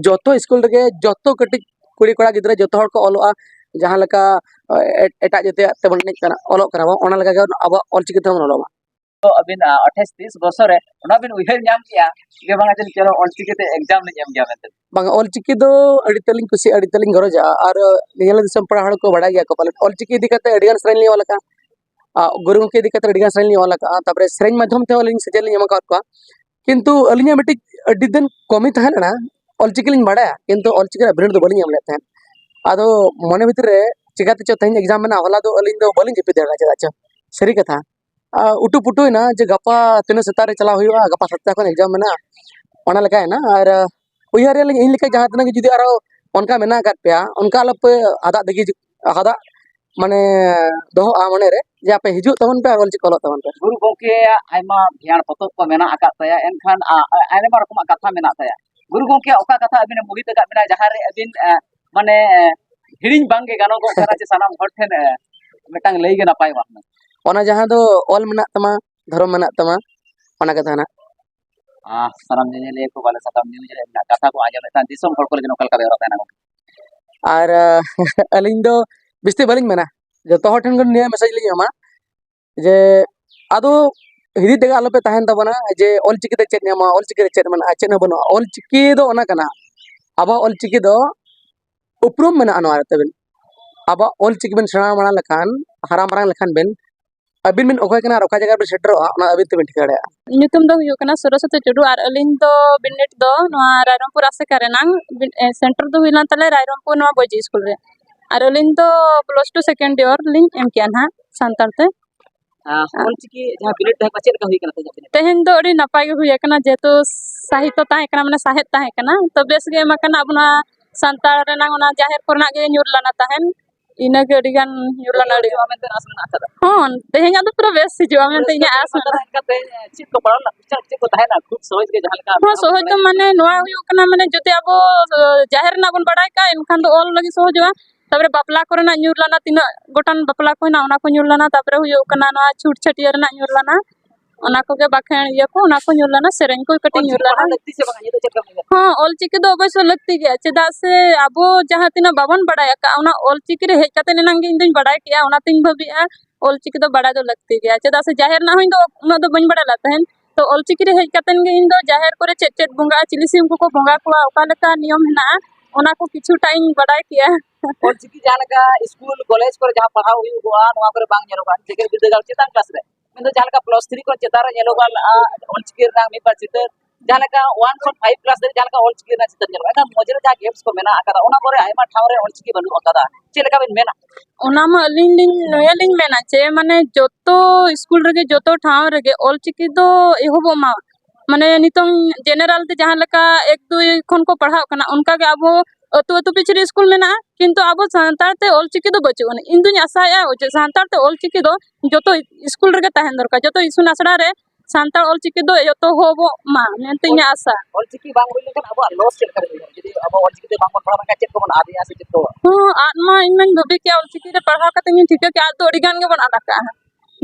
ᱡᱚᱛᱚ ᱥᱠᱩᱞ ᱨᱮᱜᱮ ᱡᱚᱛᱚ ᱠᱟᱹᱴᱤᱡ ᱠᱩᱲᱤ ᱠᱚᱲᱟ ᱜᱤᱫᱽᱨᱟᱹ ᱡᱚᱛᱚ ᱦᱚᱲ ᱠᱚ ᱚᱞᱚᱜᱼᱟ, ᱡᱟᱦᱟᱸ ᱞᱮᱠᱟ, ᱮ-, ᱮᱴᱟᱜ ᱡᱟᱹᱛᱤᱭᱟᱜ ᱛᱮᱵᱚᱱ ᱮᱱᱮᱡ ᱠᱟᱱᱟ, ᱚᱞᱚᱜ ᱠᱟᱱᱟ ᱵᱚᱱ, ᱚᱱᱟ ᱞᱮᱠᱟ ᱜᱮ ᱟᱵᱚᱣᱟᱜ ᱚᱞᱪᱤᱠᱤ ᱛᱮᱦᱚᱸ ᱵᱚᱱ ᱚᱞᱚᱜ ᱢᱟ᱾ ᱛᱚ ᱟᱹᱵᱤᱱ, ᱟ, ᱟᱴᱷᱟᱥ ᱛᱤᱥ ᱵᱚᱪᱷᱚᱨ ᱨᱮ ᱚᱱᱟ ᱵᱤᱱ ᱩᱭᱦᱟᱹᱨ ᱧᱟᱢ ᱠᱮᱜᱼᱟ ᱡᱮ ᱵᱟᱝᱟ ᱡᱮ ᱪᱚᱞᱚ ᱚᱞᱪᱤᱠᱤ ᱛᱮ exam ᱞᱤᱧ ᱮᱢ ᱜᱮᱭᱟ ᱢᱮᱱᱛᱮ? ᱵᱟᱝ, ᱚᱞᱪᱤᱠᱤ ᱫᱚ ᱟᱹᱰᱤ ᱛᱮᱫ ᱞᱤᱧ ᱠᱩᱥᱤᱭᱟᱜᱼᱟ, ᱟᱹᱰᱤ ᱛᱮᱫ ᱞᱤᱧ ᱜᱚᱨᱚᱡᱟᱜᱼᱟ᱾ ᱟᱨ ᱱᱤᱭᱟᱹ ᱫᱤᱥᱚᱢ ᱯᱟᱲᱟ ᱦᱚᱲ ᱠᱚ ᱵᱟᱲᱟᱭ ᱜᱮᱭᱟ ᱠᱚ ᱯᱟᱞᱮᱱ, ᱚᱞᱪᱤᱠᱤ ᱤᱫᱤ ᱠᱟᱛᱮ ᱟᱹᱰᱤ ᱜᱟᱱ ᱥᱮᱨᱮᱧ ᱞᱤᱧ ᱚᱞ ᱟᱠᱟᱫᱼᱟ᱾ ᱟ, ᱜᱩᱨᱩ ᱜᱚᱢᱠᱮ ᱤᱫᱤ ᱠᱟᱛᱮ ᱟᱹᱰᱤ ᱜᱟᱱ ᱥᱮᱨᱮᱧ ᱞᱤᱧ ᱚᱞ ᱟᱠᱟᱫᱼᱟ, ᱛᱟᱨᱯᱚᱨᱮ ᱥᱮᱨᱮᱧ ᱢᱟᱫᱽᱫᱷᱚᱢ ᱛᱮᱦᱚᱸ ᱟᱹᱞᱤᱧ ᱥᱮᱪᱮᱫ ᱞᱤᱧ ᱮᱢ ᱟᱠᱟᱫ ᱠᱚᱣᱟ᱾ ᱠᱤᱱᱛᱩ ᱟᱹᱞᱤᱧᱟᱜ ᱢᱤᱫᱴᱤᱡ ᱟᱹᱰᱤ ᱫᱤᱱ ᱠᱚᱢᱤ ᱛᱟᱦᱮᱸ ᱞᱮᱱᱟ, ᱚᱞᱪᱤᱠᱤ ᱞᱤᱧ ᱵᱟᱲᱟᱭᱟ, ᱠᱤᱱᱛᱩ ᱚᱞᱪᱤᱠᱤ ᱨᱮᱱᱟᱜ ᱵᱤᱱᱤᱰ ᱫᱚ ᱵᱟᱹᱞᱤᱧ ᱮᱢ ᱞᱮᱫ ᱛᱟᱦᱮᱸᱫ᱾ ᱟᱫᱚ ᱢᱚᱱᱮ ᱵᱷᱤᱛᱤᱨ ᱨᱮ ᱪᱤᱠᱟᱹᱛᱮ ᱪᱚ ᱛᱮᱦᱮᱧ ᱮᱠᱡᱟᱢ ᱢᱮᱱᱟᱜᱼᱟ, ᱦᱚᱞᱟ ᱫᱚ ᱟᱹᱞᱤᱧ ᱫᱚ ᱵᱟᱹᱞᱤᱧ ᱡᱟᱹᱯᱤᱫ ᱫᱟᱲᱮᱭᱟᱜᱼᱟ, ᱪᱮᱫᱟᱜ ᱪᱚ ᱥᱟᱹᱨᱤ ᱠᱟᱛᱷᱟ᱾ ᱟᱨ ᱩᱴᱩ ᱯᱩᱴᱩᱭᱮᱱᱟ ᱡᱮ ᱜᱟᱯᱟ ᱛᱤᱱᱟᱹᱜ ᱥᱮᱛᱟᱜ ᱨᱮ ᱪᱟᱞᱟᱣ ᱦᱩᱭᱩᱜᱼᱟ, ᱜᱟᱯᱟ ᱥᱟᱛᱴᱟ ᱠᱷᱚᱱ ᱮᱠᱡᱟᱢ ᱢᱮᱱᱟᱜᱼᱟ, ᱚᱱᱟ ᱞᱮᱠᱟᱭᱮᱱᱟ᱾ ᱟᱨ ᱩᱭᱦᱟᱹᱨ ᱨᱮ ᱤᱧ ᱞᱮᱠᱟ ᱡᱟᱦᱟᱸ ᱛᱤᱱᱟᱹᱜ ᱜᱮ ᱡᱩᱫᱤ ᱟᱨᱚ ᱚᱱᱠᱟ ᱢᱮᱱᱟᱜ ᱟᱠᱟᱫ ᱯᱮᱭᱟ, ᱚᱱᱠᱟ ᱟᱞᱚᱯᱮ ᱦᱟᱫᱟᱜ ᱫᱟᱹᱜᱤ ᱦᱟᱫᱟᱜ ᱢᱟᱱᱮ ᱫᱚᱦᱚᱜᱼᱟ ᱢᱚᱱᱮᱨᱮ, ᱡᱮ ᱟᱯᱮ ᱦᱤᱡᱩᱜ ᱛᱟᱵᱚᱱ ᱯᱮ ᱟᱨ ᱚᱞᱪᱤᱠᱤ ᱚᱞᱚᱜ ᱛᱟᱵᱚᱱ ᱯᱮ᱾ ᱜᱩᱨᱩ ᱜᱚᱢᱠᱮᱭᱟᱜ ᱟᱭᱢᱟ ᱜᱷᱮᱬ ᱯᱚᱛᱚᱵ ᱠᱚ ᱢᱮᱱᱟᱜ ᱟᱠᱟᱫ ᱛᱟᱭᱟ, ᱮᱱᱠᱷᱟᱱ ᱟ-, ᱟ-, ᱟᱭᱢᱟ ᱨᱚᱠᱚᱢᱟᱜ ᱠᱟᱛᱷᱟ ᱢᱮᱱᱟᱜ ᱛᱟᱭᱟ᱾ ᱜᱩᱨᱩ ᱜᱚᱢᱠᱮᱭᱟᱜ ᱚᱠᱟ ᱠᱟᱛᱷᱟ ᱟᱹᱵᱤᱱᱮ ᱢᱳᱦᱤᱛ ᱟᱠᱟᱫ ᱵᱤᱱᱟ, ᱡᱟᱦᱟᱸ ᱨᱮ ᱟᱹᱵᱤᱱ, ᱮ, ᱢᱟᱱᱮ, ᱮ, ᱦᱤᱲᱤᱧ ᱵᱟᱝᱜᱮ ᱜᱟᱱᱚᱜᱚᱜ ᱠᱟᱱᱟ ᱡᱮ ᱥᱟᱱᱟᱢ ᱦᱚᱲ ᱴᱷᱮᱱ, ᱮ, ᱢᱤᱫᱴᱟᱝ ᱞᱟᱹᱭ ᱜᱮ ᱱᱟᱯᱟᱭᱚᱜᱼᱟ ᱦᱩᱱᱟᱹᱝ? ᱚᱱᱟ ᱡᱟᱦᱟᱸ ᱫᱚ ᱚᱞ ᱢᱮᱱᱟᱜ ᱛᱟᱢᱟ, ᱫᱷᱚᱨᱚᱢ ᱢᱮᱱᱟᱜ ᱛᱟᱢᱟ, ᱚᱱᱟ ᱠᱟᱛᱷᱟ ᱱᱟᱜ᱾ ᱟᱦ, ᱥᱟᱱᱟᱢ ᱧᱮᱧᱮᱞᱤᱭᱟᱹ ᱠᱚ ᱵᱟᱞᱮ ᱥᱟᱠᱟᱢ ᱱᱤᱭᱩᱡᱽ ᱨᱮ ᱢᱮᱱᱟᱜ ᱠᱟᱛᱷᱟ ᱠᱚ ᱟᱸᱡᱚᱢᱮᱫ ᱠᱷᱟᱱ ᱫᱤᱥᱚᱢ ᱦᱚᱲ ᱠᱚ ᱞᱟᱹᱜᱤᱫ ᱱᱚᱝᱠᱟ ᱞᱮᱠᱟ ᱵᱮᱣᱨᱟ ᱛᱟᱦᱮᱱᱟ ᱜᱚᱢᱠᱮ᱾ ᱟᱨ, ᱟᱹᱞᱤᱧ ᱫᱚ ᱵᱮᱥᱤ ᱵᱟᱹᱞᱤᱧ ᱢᱮᱱᱟ, ᱡᱚᱛᱚ ᱦᱚᱲ ᱴᱷᱮᱱ ᱠᱷᱚᱱ ᱱᱤᱭᱟᱹ ᱢᱮᱥᱮᱡᱽ ᱞᱤᱧ ᱮᱢᱟ ᱡᱮ ᱟᱫᱚ ᱦᱤᱫᱤᱡ ᱛᱮᱜᱮ ᱟᱞᱚᱯᱮ ᱛᱟᱦᱮᱱ ᱛᱟᱵᱚᱱᱟ ᱡᱮ ᱚᱞᱪᱤᱠᱤ ᱛᱮ ᱪᱮᱫ ᱧᱟᱢᱚᱜᱼᱟ, ᱚᱞᱪᱤᱠᱤ ᱨᱮ ᱪᱮᱫ ᱢᱮᱱᱟᱜᱼᱟ, ᱪᱮᱫ ᱦᱚᱸ ᱵᱟᱹᱱᱩᱜᱼᱟ᱾ ᱚᱞᱪᱤᱠᱤ ᱫᱚ ᱚᱱᱟ ᱠᱟᱱᱟ, ᱟᱵᱚᱣᱟᱜ ᱚᱞᱪᱤᱠᱤ ᱫᱚ ᱩᱯᱨᱩᱢ ᱢᱮᱱᱟᱜᱼᱟ ᱱᱚᱣᱟ ᱛᱟᱹᱵᱤᱱ᱾ ᱟᱵᱚᱣᱟᱜ ᱚᱞᱪᱤᱠᱤ ᱵᱤᱱ ᱥᱮᱬᱟ ᱢᱟᱲᱟᱝ ᱞᱮᱠᱷᱟᱱ, ᱦᱟᱨᱟ ᱢᱟᱨᱟᱝ ᱞᱮᱠᱷᱟᱱ ᱵᱤᱱ, ᱟᱹᱵᱤᱱ ᱵᱤᱱ ᱚᱠᱚᱭ ᱠᱟᱱᱟ ᱟᱨ ᱚᱠᱟ ᱡᱟᱭᱜᱟ ᱨᱮᱵᱤᱱ ᱥᱮᱴᱮᱨᱚᱜᱼᱟ, ᱚᱱᱟ ᱟᱹᱵᱤᱱ ᱛᱮᱵᱤᱱ ᱴᱷᱤᱠᱟᱹ ᱫᱟᱲᱮᱭᱟᱜᱼᱟ᱾ ᱤᱧ ᱧᱩᱛᱩᱢ ᱫᱚ ᱦᱩᱭᱩᱜ ᱠᱟᱱᱟ ᱥᱚᱨᱚᱥᱚᱛᱤ ᱴᱩᱰᱩ ᱟᱨ ᱟᱹᱞᱤᱧ ᱫᱚ ᱵᱤᱱᱤᱰ ᱫᱚ ᱱᱚᱣᱟ ᱨᱟᱭᱨᱚᱝᱯᱩᱨ ᱟᱥᱮᱠᱟ ᱨᱮᱱᱟᱝ ᱵᱤᱱ-, ᱮ, ᱥᱮᱱᱴᱟᱨ ᱫᱚ ᱦᱩᱭ ᱞᱮᱱ ᱛᱟᱞᱮᱭᱟ ᱨᱟᱭᱨᱚᱝᱯᱩᱨ ᱱᱚᱣᱟ ᱵᱚᱭᱡᱤ ᱥᱠᱩᱞ ᱨᱮ᱾ ᱟᱨ ᱟᱹᱞᱤᱧ ᱫᱚ ᱯᱞᱟᱥ ᱴᱩ ᱥᱮᱠᱮᱱᱰ ᱤᱭᱟᱨ ᱞᱤᱧ ᱮᱢ ᱠᱮᱜᱼᱟ ᱱᱟᱦᱟᱜ ᱥᱟᱱᱛᱟᱲ ᱛᱮ᱾ ᱟᱨ ᱚᱞᱪᱤᱠᱤ ᱡᱟᱦᱟᱸ ᱵᱤᱱᱤᱰ ᱛᱟᱦᱮᱸ ᱠᱟᱱᱟ, ᱪᱮᱫ ᱞᱮᱠᱟ ᱦᱩᱭ ᱠᱟᱱᱟ ᱛᱮᱦᱮᱧᱟᱜ ᱵᱤᱱᱤᱰ? ᱛᱮᱦᱮᱧ ᱫᱚ ᱟᱹᱰᱤ ᱱᱟᱯᱟᱭ ᱜᱮ ᱦᱩᱭ ᱟᱠᱟᱱᱟ, ᱡᱮᱦᱮᱛᱩ ᱥᱟᱦᱤᱛᱛᱚ ᱛᱟᱦᱮᱸ ᱠᱟᱱᱟ, ᱢᱟᱱᱮ ᱥᱟᱶᱦᱮᱫ ᱛᱟᱦᱮᱸ ᱠᱟᱱᱟ, ᱛᱚ ᱵᱮᱥ ᱜᱮ ᱮᱢ ᱟᱠᱟᱱᱟ᱾ ᱟᱵᱚ ᱱᱚᱣᱟ ᱥᱟᱱᱛᱟᱲ ᱨᱮᱱᱟᱝ ᱚᱱᱟ ᱡᱟᱦᱮᱨ ᱠᱚᱨᱮᱱᱟᱜ ᱜᱮ ᱧᱩᱨ ᱞᱮᱱᱟ ᱛᱟᱦᱮᱸᱱ, ᱤᱱᱟᱹᱜᱮ ᱟᱹᱰᱤ ᱜᱟᱱ ᱧᱩᱨ ᱞᱮᱱᱟ, ᱟᱹᱰᱤ ᱦᱤᱡᱩᱜᱼᱟ ᱢᱮᱱᱛᱮ ᱟᱥ ᱢᱮᱱᱟᱜ ᱟᱠᱟᱫᱟ᱾ ᱦᱚᱸ, ᱛᱮᱦᱮᱧᱟᱜ ᱫᱚ ᱯᱩᱨᱟᱹ ᱵᱮᱥ ᱦᱤᱡᱩᱜᱼᱟ ᱢᱮᱱᱛᱮ ᱤᱧᱟᱹᱜ ᱟᱥ ᱢᱮᱱᱟᱜᱼᱟ᱾ ᱮᱱᱠᱷᱟᱱ ᱛᱮᱦᱮᱧ ᱪᱮᱫ ᱠᱚ ᱯᱟᱲᱟᱣ ᱞᱮᱱᱟ? ᱪᱮᱫ ᱠᱚ ᱛᱟᱦᱮᱱᱟ? ᱠᱷᱩᱵ ᱥᱚᱦᱚᱡ ᱜᱮ ᱡᱟᱦᱟᱸ ᱞᱮᱠᱟ ᱦᱚᱸ, ᱥᱚᱦᱚᱡ ᱫᱚ ᱢᱟᱱᱮ ᱱᱚᱣᱟ ᱦᱩᱭᱩᱜ ᱠᱟᱱᱟ, ᱢᱟᱱᱮ ᱡᱩᱫᱤ ᱟᱵᱚ, ᱡᱟᱦᱮᱨ ᱨᱮᱱᱟᱜ ᱵᱚᱱ ᱵᱟᱲᱟᱭ ᱠᱟᱜᱼᱟ, ᱮᱱᱠᱷᱟᱱ ᱫᱚ ᱚᱞ ᱞᱟᱹᱜᱤᱫ ᱥᱚᱦᱚᱡᱚᱜᱼᱟ᱾ ᱛᱟᱯᱚᱨᱮ ᱵᱟᱯᱞᱟ ᱠᱚᱨᱮᱱᱟᱜ ᱧᱩᱨ ᱞᱮᱱᱟ, ᱛᱤᱱᱟᱹᱜ ᱜᱚᱴᱟᱝ ᱵᱟᱯᱞᱟ ᱠᱚ ᱦᱮᱱᱟᱜ, ᱚᱱᱟ ᱠᱚ ᱧᱩᱨ ᱞᱮᱱᱟ᱾ ᱛᱟᱯᱚᱨᱮ ᱦᱩᱭᱩᱜ ᱠᱟᱱᱟ ᱱᱚᱣᱟ ᱪᱷᱩᱴ ᱪᱷᱟᱹᱴᱭᱟᱹᱨ ᱨᱮᱱᱟᱜ ᱧᱩᱨ ᱞᱮᱱᱟ, ᱚᱱᱟ ᱠᱚᱜᱮ ᱵᱟᱠᱷᱮᱬ ᱤᱭᱟᱹ ᱠᱚ, ᱚᱱᱟ ᱠᱚ ᱧᱩᱨ ᱞᱮᱱᱟ, ᱥᱮᱨᱮᱧ ᱠᱚ ᱠᱟᱹᱴᱤᱡ ᱧᱩᱨ ᱚᱞᱪᱤᱠᱤ ᱞᱮᱱᱟ᱾ ᱯᱟᱲᱦᱟᱣ ᱞᱟᱹᱠᱛᱤ ᱥᱮ ᱵᱟᱝ? ᱱᱤᱛᱚᱜ ᱪᱮᱫ ᱞᱮᱠᱟ ᱵᱮᱱ ᱩᱭᱦᱟᱹᱨᱟ? ᱦᱚᱸ, ᱚᱞᱪᱤᱠᱤ ᱫᱚ ᱚᱵᱚᱥᱥᱳᱭ ᱞᱟᱹᱠᱛᱤ ᱜᱮᱭᱟ, ᱪᱮᱫᱟᱜ ᱥᱮ ᱟᱵᱚ ᱡᱟᱦᱟᱸ ᱛᱤᱱᱟᱹᱜ ᱵᱟᱵᱚᱱ ᱵᱟᱲᱟᱭ ᱟᱠᱟᱫᱼᱟ, ᱚᱱᱟ ᱚᱞᱪᱤᱠᱤ ᱨᱮ ᱦᱮᱡ ᱠᱟᱛᱮ ᱮᱱᱟᱝ ᱜᱮ ᱤᱧ ᱫᱚᱧ ᱵᱟᱲᱟᱭ ᱠᱮᱜᱼᱟ, ᱚᱱᱟᱛᱤᱧ ᱵᱷᱟᱹᱵᱤᱜᱼᱟ ᱚᱞᱪᱤᱠᱤ ᱫᱚ ᱵᱟᱲᱟᱭ ᱫᱚ ᱞᱟᱹᱠᱛᱤ ᱜᱮᱭᱟ᱾ ᱪᱮᱫᱟᱜ ᱥᱮ ᱡᱟᱦᱮᱨ ᱨᱮᱱᱟᱜ ᱦᱚᱸ ᱤᱧ ᱫᱚ ᱩᱱᱟᱹᱜ ᱫᱚ ᱵᱟᱹᱧ ᱵᱟᱲᱟᱭ ᱞᱮᱫ ᱛᱟᱦᱮᱸᱫ, ᱛᱚ ᱚᱞᱪᱤᱠᱤ ᱨᱮ ᱦᱮᱡ ᱠᱟᱛᱮ ᱜᱮ ᱤᱧ ᱫᱚ ᱡᱟᱦᱮᱨ ᱠᱚᱨᱮ ᱪᱮᱫ ᱪᱮᱫ ᱵᱚᱸᱜᱟᱜᱼᱟ, ᱪᱤᱞᱤ ᱥᱤᱢ ᱠᱚᱠᱚ ᱵᱚᱸᱜᱟ ᱠᱚᱣᱟ, ᱚᱠᱟ ᱞᱮᱠᱟ ᱱᱤᱭᱚᱢ ᱦᱮᱱᱟᱜᱼᱟ, ᱚᱱᱟ ᱠᱚ ᱠᱤᱪᱷᱩᱴᱟ ᱤᱧ ᱵᱟᱰᱟᱭ ᱠᱮᱜᱼᱟ᱾ ᱚᱞᱪᱤᱠᱤ ᱡᱟᱦᱟᱸ ᱞᱮᱠᱟ ᱥᱠᱩᱞ, ᱠᱚᱞᱮᱡᱽ ᱠᱚᱨᱮ ᱡᱟᱦᱟᱸ ᱯᱟᱲᱦᱟᱣ ᱦᱩᱭᱩᱜᱚᱜᱼᱟ, ᱱᱚᱣᱟ ᱠᱚᱨᱮ ᱵᱟᱝ ᱧᱮᱞᱚᱜᱼᱟ᱾ ᱡᱮᱜᱮᱛ ᱵᱤᱨᱫᱟᱹᱜᱟᱲ ᱪᱮᱛᱟᱱ ᱠᱞᱟᱥ ᱨᱮ, ᱢᱮᱱᱫᱚ ᱡᱟᱦᱟᱸ ᱞᱮᱠᱟ ᱯᱞᱟᱥ ᱛᱷᱨᱤ ᱠᱷᱚᱱ ᱪᱮᱛᱟᱱ ᱨᱮ ᱧᱮᱞᱚᱜᱚᱜᱼᱟ, ᱚᱞᱪᱤᱠᱤ ᱨᱮᱱᱟᱜ ᱢᱤᱫ ᱵᱟᱨ ᱪᱤᱛᱟᱹᱨ, ᱡᱟᱦᱟᱸ ᱞᱮᱠᱟ ᱚᱣᱟᱱ ᱠᱷᱚᱱ ᱯᱷᱟᱭᱤᱵᱷ ᱠᱞᱟᱥ ᱫᱷᱟᱹᱵᱤᱡ ᱡᱟᱦᱟᱸ ᱞᱮᱠᱟ ᱚᱞᱪᱤᱠᱤ ᱨᱮᱱᱟᱜ ᱪᱤᱛᱟᱹᱨ ᱧᱮᱞᱚᱜᱼᱟ, ᱮᱱᱠᱷᱟᱱ ᱢᱚᱡᱽ ᱨᱮ ᱡᱟᱦᱟᱸ ᱜᱮᱯᱥ ᱠᱚ ᱢᱮᱱᱟᱜ ᱟᱠᱟᱫᱟ, ᱚᱱᱟ ᱠᱚᱨᱮ ᱟᱭᱢᱟ ᱴᱷᱟᱶ ᱨᱮ ᱚᱞᱪᱤᱠᱤ ᱵᱟᱹᱱᱩᱜ ᱟᱠᱟᱫᱟ᱾ ᱪᱮᱫ ᱞᱮᱠᱟ ᱵᱤᱱ ᱢᱮᱱᱟ? ᱚᱱᱟ ᱢᱟ ᱟᱹᱞᱤᱧ ᱞᱤᱧ, ᱱᱚᱣᱟ ᱞᱤᱧ ᱢᱮᱱᱟ ᱡᱮ, ᱢᱟᱱᱮ, ᱡᱚᱛᱚ ᱥᱠᱩᱞ ᱨᱮᱜᱮ, ᱡᱚᱛᱚ ᱴᱷᱟᱶ ᱨᱮᱜᱮ ᱚᱞᱪᱤᱠᱤ ᱫᱚ ᱮᱦᱚᱵᱚᱜ ᱢᱟ᱾ ᱢᱟᱱᱮ, ᱱᱤᱛᱚᱝ ᱡᱮᱱᱟᱨᱟᱞ ᱛᱮ ᱡᱟᱦᱟᱸ ᱞᱮᱠᱟ ᱮᱠ ᱫᱩᱭ ᱠᱷᱚᱱ ᱠᱚ ᱯᱟᱲᱦᱟᱜ ᱠᱟᱱᱟ, ᱚᱱᱠᱟ ᱜᱮ ᱟᱵᱚ ᱟᱹᱛᱩ ᱟᱹᱛᱩ ᱯᱤᱪᱷᱤ ᱨᱮ ᱥᱠᱩᱞ ᱢᱮᱱᱟᱜᱼᱟ, ᱠᱤᱱᱛᱩ ᱟᱵᱚ ᱥᱟᱱᱛᱟᱲ ᱛᱮ ᱚᱞᱪᱤᱠᱤ ᱫᱚ ᱵᱟᱹᱪᱩᱜ ᱟᱹᱱᱤᱡ᱾ ᱤᱧ ᱫᱩᱧ ᱟᱥᱟᱭᱮᱫᱼᱟ ᱡᱮ ᱥᱟᱱᱛᱟᱲ ᱛᱮ ᱚᱞᱪᱤᱠᱤ ᱫᱚ ᱡᱚᱛᱚ ᱥᱠᱩᱞ ᱨᱮᱜᱮ ᱛᱟᱦᱮᱱ ᱫᱚᱨᱠᱟᱨ, ᱡᱚᱛᱚ ᱤᱛᱩᱱ ᱟᱥᱲᱟ ᱨᱮ ᱥᱟᱱᱛᱟᱲ ᱚᱞᱪᱤᱠᱤ ᱫᱚ ᱮᱛᱚᱦᱚᱵᱚᱜ ᱢᱟ ᱢᱮᱱᱛᱮ ᱤᱧᱟᱹᱜ ᱟᱥᱟ᱾ ᱚᱞᱪᱤᱠᱤ ᱵᱟᱝ ᱦᱩᱭ ᱞᱮᱱᱠᱷᱟᱱ ᱟᱵᱚᱣᱟᱜ ᱞᱚᱥ ᱪᱮᱫ ᱞᱮᱠᱟ ᱨᱮ ᱦᱩᱭᱩᱜᱼᱟ? ᱡᱩᱫᱤ ᱟᱵᱚ ᱚᱞᱪᱤᱠᱤ ᱛᱮ ᱵᱟᱝ ᱵᱚᱱ ᱯᱟᱲᱦᱟᱣ ᱞᱮᱱᱠᱷᱟᱱ ᱪᱮᱫ ᱠᱚᱵᱚᱱ ᱟᱫ ᱮᱫᱟ ᱥᱮ ᱪᱮᱫ ᱠᱚ? ᱦᱚᱸ, ᱟᱫ ᱢᱟ ᱤᱧ ᱢᱟᱧ ᱵᱷᱟᱹᱵᱤ ᱠᱮᱜᱼᱟ, ᱚᱞᱪᱤᱠᱤ ᱨᱮ ᱯᱟᱲᱦᱟᱣ ᱠᱟᱛᱮ ᱤᱧ ᱴᱷᱤᱠᱟᱹ ᱠᱮᱜᱼᱟ, ᱟᱫ ᱫᱚ ᱟᱹᱰᱤ ᱜᱟᱱ ᱜᱮᱵᱚᱱ ᱟᱫ ᱟᱠᱟᱜᱼᱟ᱾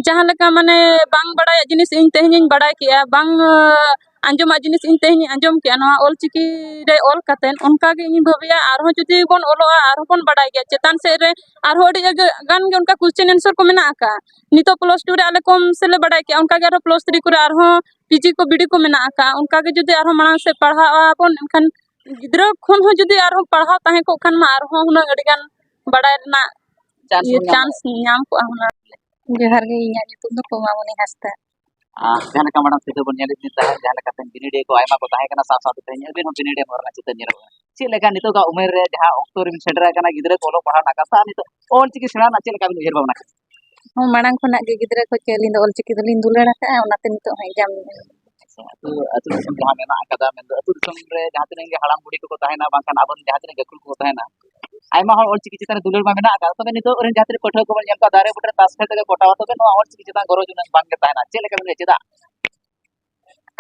ᱡᱟᱦᱟᱸ ᱞᱮᱠᱟ, ᱢᱟᱱᱮ, ᱵᱟᱝ ᱵᱟᱲᱟᱭᱟᱜ ᱡᱤᱱᱤᱥ ᱤᱧ ᱛᱮᱦᱮᱧᱤᱧ ᱵᱟᱲᱟᱭ ᱠᱮᱜᱼᱟ, ᱵᱟᱝ, ᱟᱸ, ᱟᱸᱡᱚᱢᱟᱜ ᱡᱤᱱᱤᱥ ᱤᱧ ᱛᱮᱦᱮᱧᱤᱧ ᱟᱸᱡᱚᱢ ᱠᱮᱜᱼᱟ, ᱱᱚᱣᱟ ᱚᱞᱪᱤᱠᱤ ᱨᱮ ᱚᱞ ᱠᱟᱛᱮ, ᱚᱱᱠᱟ ᱜᱮ ᱤᱧᱤᱧ ᱵᱷᱟᱹᱵᱤᱭᱟ, ᱟᱨᱦᱚᱸ ᱡᱩᱫᱤ ᱵᱚᱱ ᱚᱞᱚᱜᱼᱟ, ᱟᱨᱦᱚᱸ ᱵᱚᱱ ᱵᱟᱲᱟᱭ ᱜᱮᱭᱟ, ᱪᱮᱛᱟᱱ ᱥᱮᱫ ᱨᱮ ᱟᱨᱦᱚᱸ ᱟᱹᱰᱤ ᱜᱟᱱ ᱜᱮ ᱚᱱᱠᱟ ᱠᱚᱥᱪᱮᱱ ᱮᱱᱥᱟᱨ ᱠᱚ ᱢᱮᱱᱟᱜ ᱟᱠᱟᱜᱼᱟ᱾ ᱱᱤᱛᱚᱜ ᱯᱞᱟᱥ ᱴᱩ ᱨᱮ ᱟᱞᱮ ᱠᱚᱢ ᱥᱮ ᱞᱮ ᱵᱟᱲᱟᱭ ᱠᱮᱜᱼᱟ, ᱚᱱᱠᱟ ᱜᱮ ᱟᱨᱦᱚᱸ ᱯᱞᱟᱥ ᱛᱷᱨᱤ ᱠᱚᱨᱮ ᱟᱨᱦᱚᱸ ᱯᱤ ᱡᱤ ᱠᱚ, ᱵᱤ ᱰᱤ ᱠᱚ ᱢᱮᱱᱟᱜ ᱟᱠᱟᱜᱼᱟ᱾ ᱚᱱᱠᱟ ᱜᱮ ᱡᱩᱫᱤ ᱟᱨᱦᱚᱸ ᱢᱟᱲᱟᱝ ᱥᱮᱫ ᱯᱟᱲᱦᱟᱜ ᱟᱵᱚᱱ, ᱮᱱᱠᱷᱟᱱ ᱜᱤᱫᱽᱨᱟᱹ ᱠᱷᱚᱱ ᱦᱚᱸ ᱡᱩᱫᱤ ᱟᱨᱦᱚᱸ ᱯᱟᱲᱦᱟᱣ ᱛᱟᱦᱮᱸ ᱠᱚᱜ ᱠᱷᱟᱱ ᱢᱟ, ᱟᱨᱦᱚᱸ ᱦᱩᱱᱟᱹᱝ ᱟᱹᱰᱤ ᱜᱟᱱ ᱵᱟᱲᱟᱭ ᱨᱮᱱᱟᱜ ᱪᱟᱱᱥ ᱤᱭᱟᱹ, ᱵᱚᱱ ᱧᱟᱢ ᱪᱟᱱᱥ ᱧᱟᱢ ᱠᱚᱜᱼᱟ ᱦᱩᱱᱟᱹᱝ᱾ ᱡᱚᱦᱟᱨ ᱜᱮ, ᱤᱧᱟᱹᱜ ᱧᱩᱛᱩᱢ ᱫᱚ ᱯᱩᱢᱟᱢᱚᱱᱤ ᱦᱟᱸᱥᱫᱟ᱾ ᱟᱨ ᱡᱟᱦᱟᱸ ᱞᱮᱠᱟ ᱢᱟᱲᱟᱝ ᱥᱤᱫᱷᱟᱹ ᱵᱚᱱ ᱧᱮᱞᱮᱫ ᱵᱤᱱ ᱛᱟᱦᱮᱸᱫ, ᱡᱟᱦᱟᱸ ᱞᱮᱠᱟᱛᱮ ᱵᱤᱱᱤᱰ ᱠᱚ ᱟᱭᱢᱟ ᱠᱚ ᱛᱟᱦᱮᱸ ᱠᱟᱱᱟ, ᱥᱟᱶ ᱥᱟᱶᱛᱮ ᱛᱮᱦᱮᱧ ᱟᱹᱵᱤᱱ ᱦᱚᱸ ᱵᱤᱱᱤᱰ ᱮᱢ ᱨᱮᱱᱟᱜ ᱪᱤᱛᱟᱹᱨ ᱧᱮᱞᱚᱜ ᱠᱟᱱᱟ᱾ ᱪᱮᱫ ᱞᱮᱠᱟ ᱱᱤᱛᱚᱜᱟᱜ ᱩᱢᱮᱨ ᱨᱮ ᱡᱟᱦᱟᱸ ᱚᱠᱛᱚ ᱨᱮᱵᱤᱱ ᱥᱮᱴᱮᱨ ᱟᱠᱟᱱᱟ, ᱜᱤᱫᱽᱨᱟᱹ ᱠᱚ ᱚᱞᱚᱜ ᱯᱟᱲᱦᱟᱣ ᱨᱮᱱᱟᱜ ᱠᱟᱛᱷᱟ, ᱱᱤᱛᱚᱜ ᱚᱞ ᱪᱤᱠᱤ ᱥᱮᱬᱟ ᱨᱮᱱᱟᱜ ᱪᱮᱫ ᱞᱮᱠᱟ ᱵᱤᱱ ᱩᱭᱦᱟᱹᱨ ᱵᱷᱟᱵᱽᱱᱟ ᱠᱟᱱᱟ? ᱦᱚᱸ, ᱢᱟᱲᱟᱝ ᱠᱷᱚᱱᱟᱜ ᱜᱮ ᱜᱤᱫᱽᱨᱟᱹ ᱠᱚ ᱪᱮ ᱟᱹᱞᱤᱧ ᱫᱚ ᱚᱞ ᱪᱤᱠᱤ ᱫᱚᱞᱤᱧ ᱫᱩᱞᱟᱹᱲ ᱟᱠᱟᱫᱼᱟ, ᱚᱱᱟᱛᱮ ᱱᱤᱛᱚᱜ ᱦᱚᱸ ᱮᱠᱡᱟᱢ᱾ ᱟᱪᱪᱷᱟ, ᱟᱹᱛᱩ, ᱟᱹᱛᱩ ᱫᱤᱥᱚᱢ ᱡᱟᱦᱟᱸ ᱢᱮᱱᱟᱜ ᱟᱠᱟᱫᱟ, ᱢᱮᱱᱫᱚ ᱟᱹᱛᱩ ᱫᱤᱥᱚᱢ ᱨᱮ ᱡᱟᱦᱟᱸ ᱛᱤᱱᱟᱹᱜ ᱜᱮ ᱦᱟᱲᱟᱢ ᱵᱩᱲᱦᱤ ᱠᱚᱠᱚ ᱛᱟᱦᱮᱱᱟ, ᱵᱟᱝᱠᱷᱟᱱ ᱟᱵᱚᱨᱮᱱ ᱡᱟᱦᱟᱸ ᱛᱤᱱᱟᱹᱜ ᱜᱟᱹᱠᱷᱩᱲ ᱠᱚᱠᱚ ᱛᱟᱦᱮᱱᱟ, ᱟᱭᱢᱟ ᱦᱚᱲ ᱚᱞ ᱪᱤᱠᱤ ᱪᱮᱛᱟᱱ ᱨᱮ ᱫᱩᱞᱟᱹᱲ ᱢᱟ ᱢᱮᱱᱟᱜ ᱟᱠᱟᱫ, ᱛᱚᱵᱮ ᱱᱤᱛᱚᱜ ᱨᱮᱱ ᱡᱟᱦᱟᱸ ᱛᱤᱱᱟᱹᱜ ᱯᱟᱹᱴᱷᱩᱣᱟᱹ ᱠᱚᱵᱚᱱ ᱧᱮᱞ ᱠᱚᱣᱟ, ᱫᱟᱨᱮ ᱵᱩᱴᱟᱹ ᱨᱮ ᱛᱟᱥ ᱠᱷᱮᱛ ᱨᱮᱜᱮ ᱠᱚᱴᱟᱣᱟ, ᱛᱚᱵᱮ ᱱᱚᱣᱟ ᱚᱞ ᱪᱤᱠᱤ ᱪᱮᱛᱟᱱ ᱜᱚᱨᱚᱡᱽ ᱩᱱᱟᱹᱜ ᱵᱟᱝ ᱜᱮ ᱛᱟᱦᱮᱱᱟ᱾ ᱪᱮᱫ ᱞᱮᱠᱟ ᱵᱮᱱ ᱞᱟᱹᱭᱟ, ᱪᱮᱫᱟᱜ?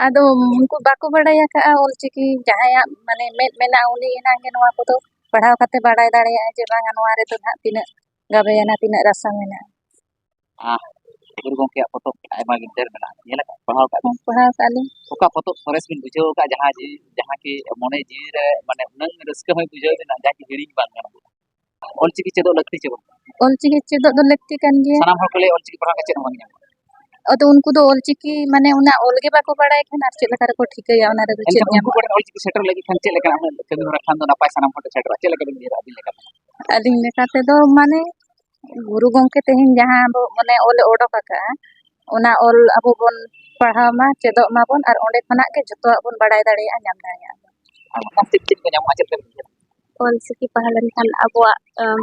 ᱟᱫᱚ ᱩᱱᱠᱩ ᱵᱟᱠᱚ ᱵᱟᱲᱟᱭ ᱟᱠᱟᱫᱼᱟ ᱚᱞ ᱪᱤᱠᱤ, ᱡᱟᱦᱟᱸᱭᱟᱜ, ᱢᱟᱱᱮ, ᱢᱮᱫ ᱢᱮᱱᱟᱜᱼᱟ, ᱩᱱᱤ ᱮᱱᱟᱝ ᱜᱮ ᱱᱚᱣᱟ ᱠᱚᱫᱚ ᱯᱟᱲᱦᱟᱣ ᱠᱟᱛᱮ ᱵᱟᱲᱟᱭ ᱫᱟᱲᱮᱭᱟᱜᱼᱟ ᱡᱮ ᱵᱟᱝᱟ, ᱱᱚᱣᱟ ᱨᱮᱫᱚ ᱱᱟᱦᱟᱜ ᱛᱤᱱᱟᱹᱜ ᱜᱟᱵᱮᱭᱟᱱᱟ, ᱛᱤᱱᱟᱹᱜ ᱨᱟᱥᱟ ᱢᱮᱱᱟᱜᱼᱟ᱾ ᱟᱦ, ᱜᱩᱨᱩ ᱜᱚᱢᱠᱮᱭᱟᱜ ᱯᱚᱛᱚᱵ ᱟᱭᱢᱟ ᱜᱮ ᱰᱷᱮᱨ ᱢᱮᱱᱟᱜᱼᱟ, ᱧᱮᱞ ᱟᱠᱟᱫ, ᱯᱟᱲᱦᱟᱣ ᱟᱠᱟᱫ ᱵᱤᱱ? ᱯᱟᱲᱦᱟᱣ ᱟᱠᱟᱫ ᱞᱤᱧ᱾ ᱚᱠᱟ ᱯᱚᱛᱚᱵ ᱥᱚᱨᱮᱥ ᱵᱤᱱ ᱵᱩᱡᱷᱟᱹᱣ ᱟᱠᱟᱫ, ᱡᱟᱦᱟᱸ ᱡᱤ-, ᱡᱟᱦᱟᱸ ᱠᱤ ᱢᱚᱱᱮ ᱡᱤᱣᱤ ᱨᱮ, ᱢᱟᱱᱮ, ᱩᱱᱟᱹᱝ ᱨᱟᱹᱥᱠᱟᱹ ᱦᱚᱸᱭ ᱵᱩᱡᱷᱟᱹᱣ ᱵᱤᱱᱟ, ᱡᱟᱦᱟᱸ ᱠᱤ ᱦᱤᱲᱤᱧ ᱵᱟᱝ ᱜᱟᱱᱚᱜᱼᱟ? ᱚᱞᱪᱤᱠᱤ ᱪᱮᱫᱚᱜ ᱞᱟᱹᱠᱛᱤ ᱪᱮ ᱵᱟᱝ? ᱚᱞᱪᱤᱠᱤ ᱪᱮᱫᱚᱜ ᱫᱚ ᱞᱟᱹᱠᱛᱤ ᱠᱟᱱ ᱜᱮᱭᱟ᱾ ᱥᱟᱱᱟᱢ ᱦᱚᱲ ᱠᱚ ᱞᱟᱹᱭᱟ ᱚᱞᱪᱤᱠᱤ ᱯᱟᱲᱦᱟᱣ ᱠᱟᱛᱮ ᱪᱮᱫ ᱦᱚᱸ ᱵᱟᱝ ᱧᱟᱢᱚᱜᱼᱟ᱾ ᱟᱫᱚ ᱩᱱᱠᱩ ᱫᱚ ᱚᱞᱪᱤᱠᱤ, ᱢᱟᱱᱮ, ᱚᱱᱟ ᱚᱞ ᱜᱮ ᱵᱟᱠᱚ ᱵᱟᱲᱟᱭ ᱠᱷᱟᱱ ᱟᱨ ᱪᱮᱫ ᱞᱮᱠᱟ ᱨᱮᱠᱚ ᱴᱷᱤᱠᱟᱹᱭᱟ ᱚᱱᱟ ᱨᱮᱫᱚ ᱪᱮᱫ ᱮᱱᱠᱷᱟᱱ ᱩᱱᱠᱩ ᱧᱟᱢᱚᱜᱼᱟ? ᱠᱚᱨᱮᱱ ᱚᱞᱪᱤᱠᱤ ᱥᱮᱴᱮᱨ ᱞᱟᱹᱜᱤᱫ ᱠᱷᱟᱱ ᱪᱮᱫ ᱞᱮᱠᱟᱱᱟᱜ ᱦᱩᱱᱟᱹᱝ ᱠᱟᱹᱢᱤ ᱦᱚᱨᱟ ᱠᱷᱟᱱ ᱫᱚ ᱱᱟᱯᱟᱭ, ᱥᱟᱱᱟᱢ ᱦᱚᱲ ᱴᱷᱮᱱ ᱥᱮᱴᱮᱨᱚᱜᱼᱟ? ᱪᱮᱫ ᱞᱮᱠᱟ ᱵᱤᱱ ᱩᱭᱦᱟᱹᱨᱟ ᱟᱹᱵᱤᱱ ᱞᱮᱠᱟᱛᱮ? ᱟᱹᱞᱤᱧ ᱞᱮᱠᱟ ᱛᱮᱫᱚ, ᱢᱟᱱᱮ, ᱜᱩᱨᱩ ᱜᱚᱢᱠᱮ ᱛᱮᱦᱮᱧ ᱡᱟᱦᱟᱸ ᱟᱵᱚ, ᱢᱟᱱᱮ, ᱚᱞᱮ ᱚᱰᱚᱠ ᱟᱠᱟᱫᱼᱟ, ᱚᱱᱟ ᱚᱞ ᱟᱵᱚ ᱵᱚᱱ ᱯᱟᱲᱦᱟᱣ ᱢᱟ, ᱪᱮᱫᱚᱜ ᱢᱟᱵᱚᱱ, ᱟᱨ ᱚᱸᱰᱮ ᱠᱷᱚᱱᱟᱜ ᱜᱮ ᱡᱚᱛᱚᱣᱟᱜ ᱵᱚᱱ ᱵᱟᱲᱟᱭ ᱫᱟᱲᱮᱭᱟᱜᱼᱟ, ᱧᱟᱢ ᱫᱟᱲᱮᱭᱟᱜᱼᱟ ᱵᱚᱱ᱾ ᱟᱨ ᱚᱱᱟ ᱪᱮᱫ ᱪᱮᱫ ᱠᱚ ᱧᱟᱢᱚᱜᱼᱟ, ᱪᱮᱫ ᱞᱮᱠᱟ ᱵᱤᱱ ᱵᱩᱡᱷᱟᱹᱣᱟ? ᱚᱞᱪᱤᱠᱤ ᱯᱟᱲᱦᱟᱣ ᱞᱮᱱᱠᱷᱟᱱ ᱟᱵᱚᱣᱟᱜ, ᱟᱢ,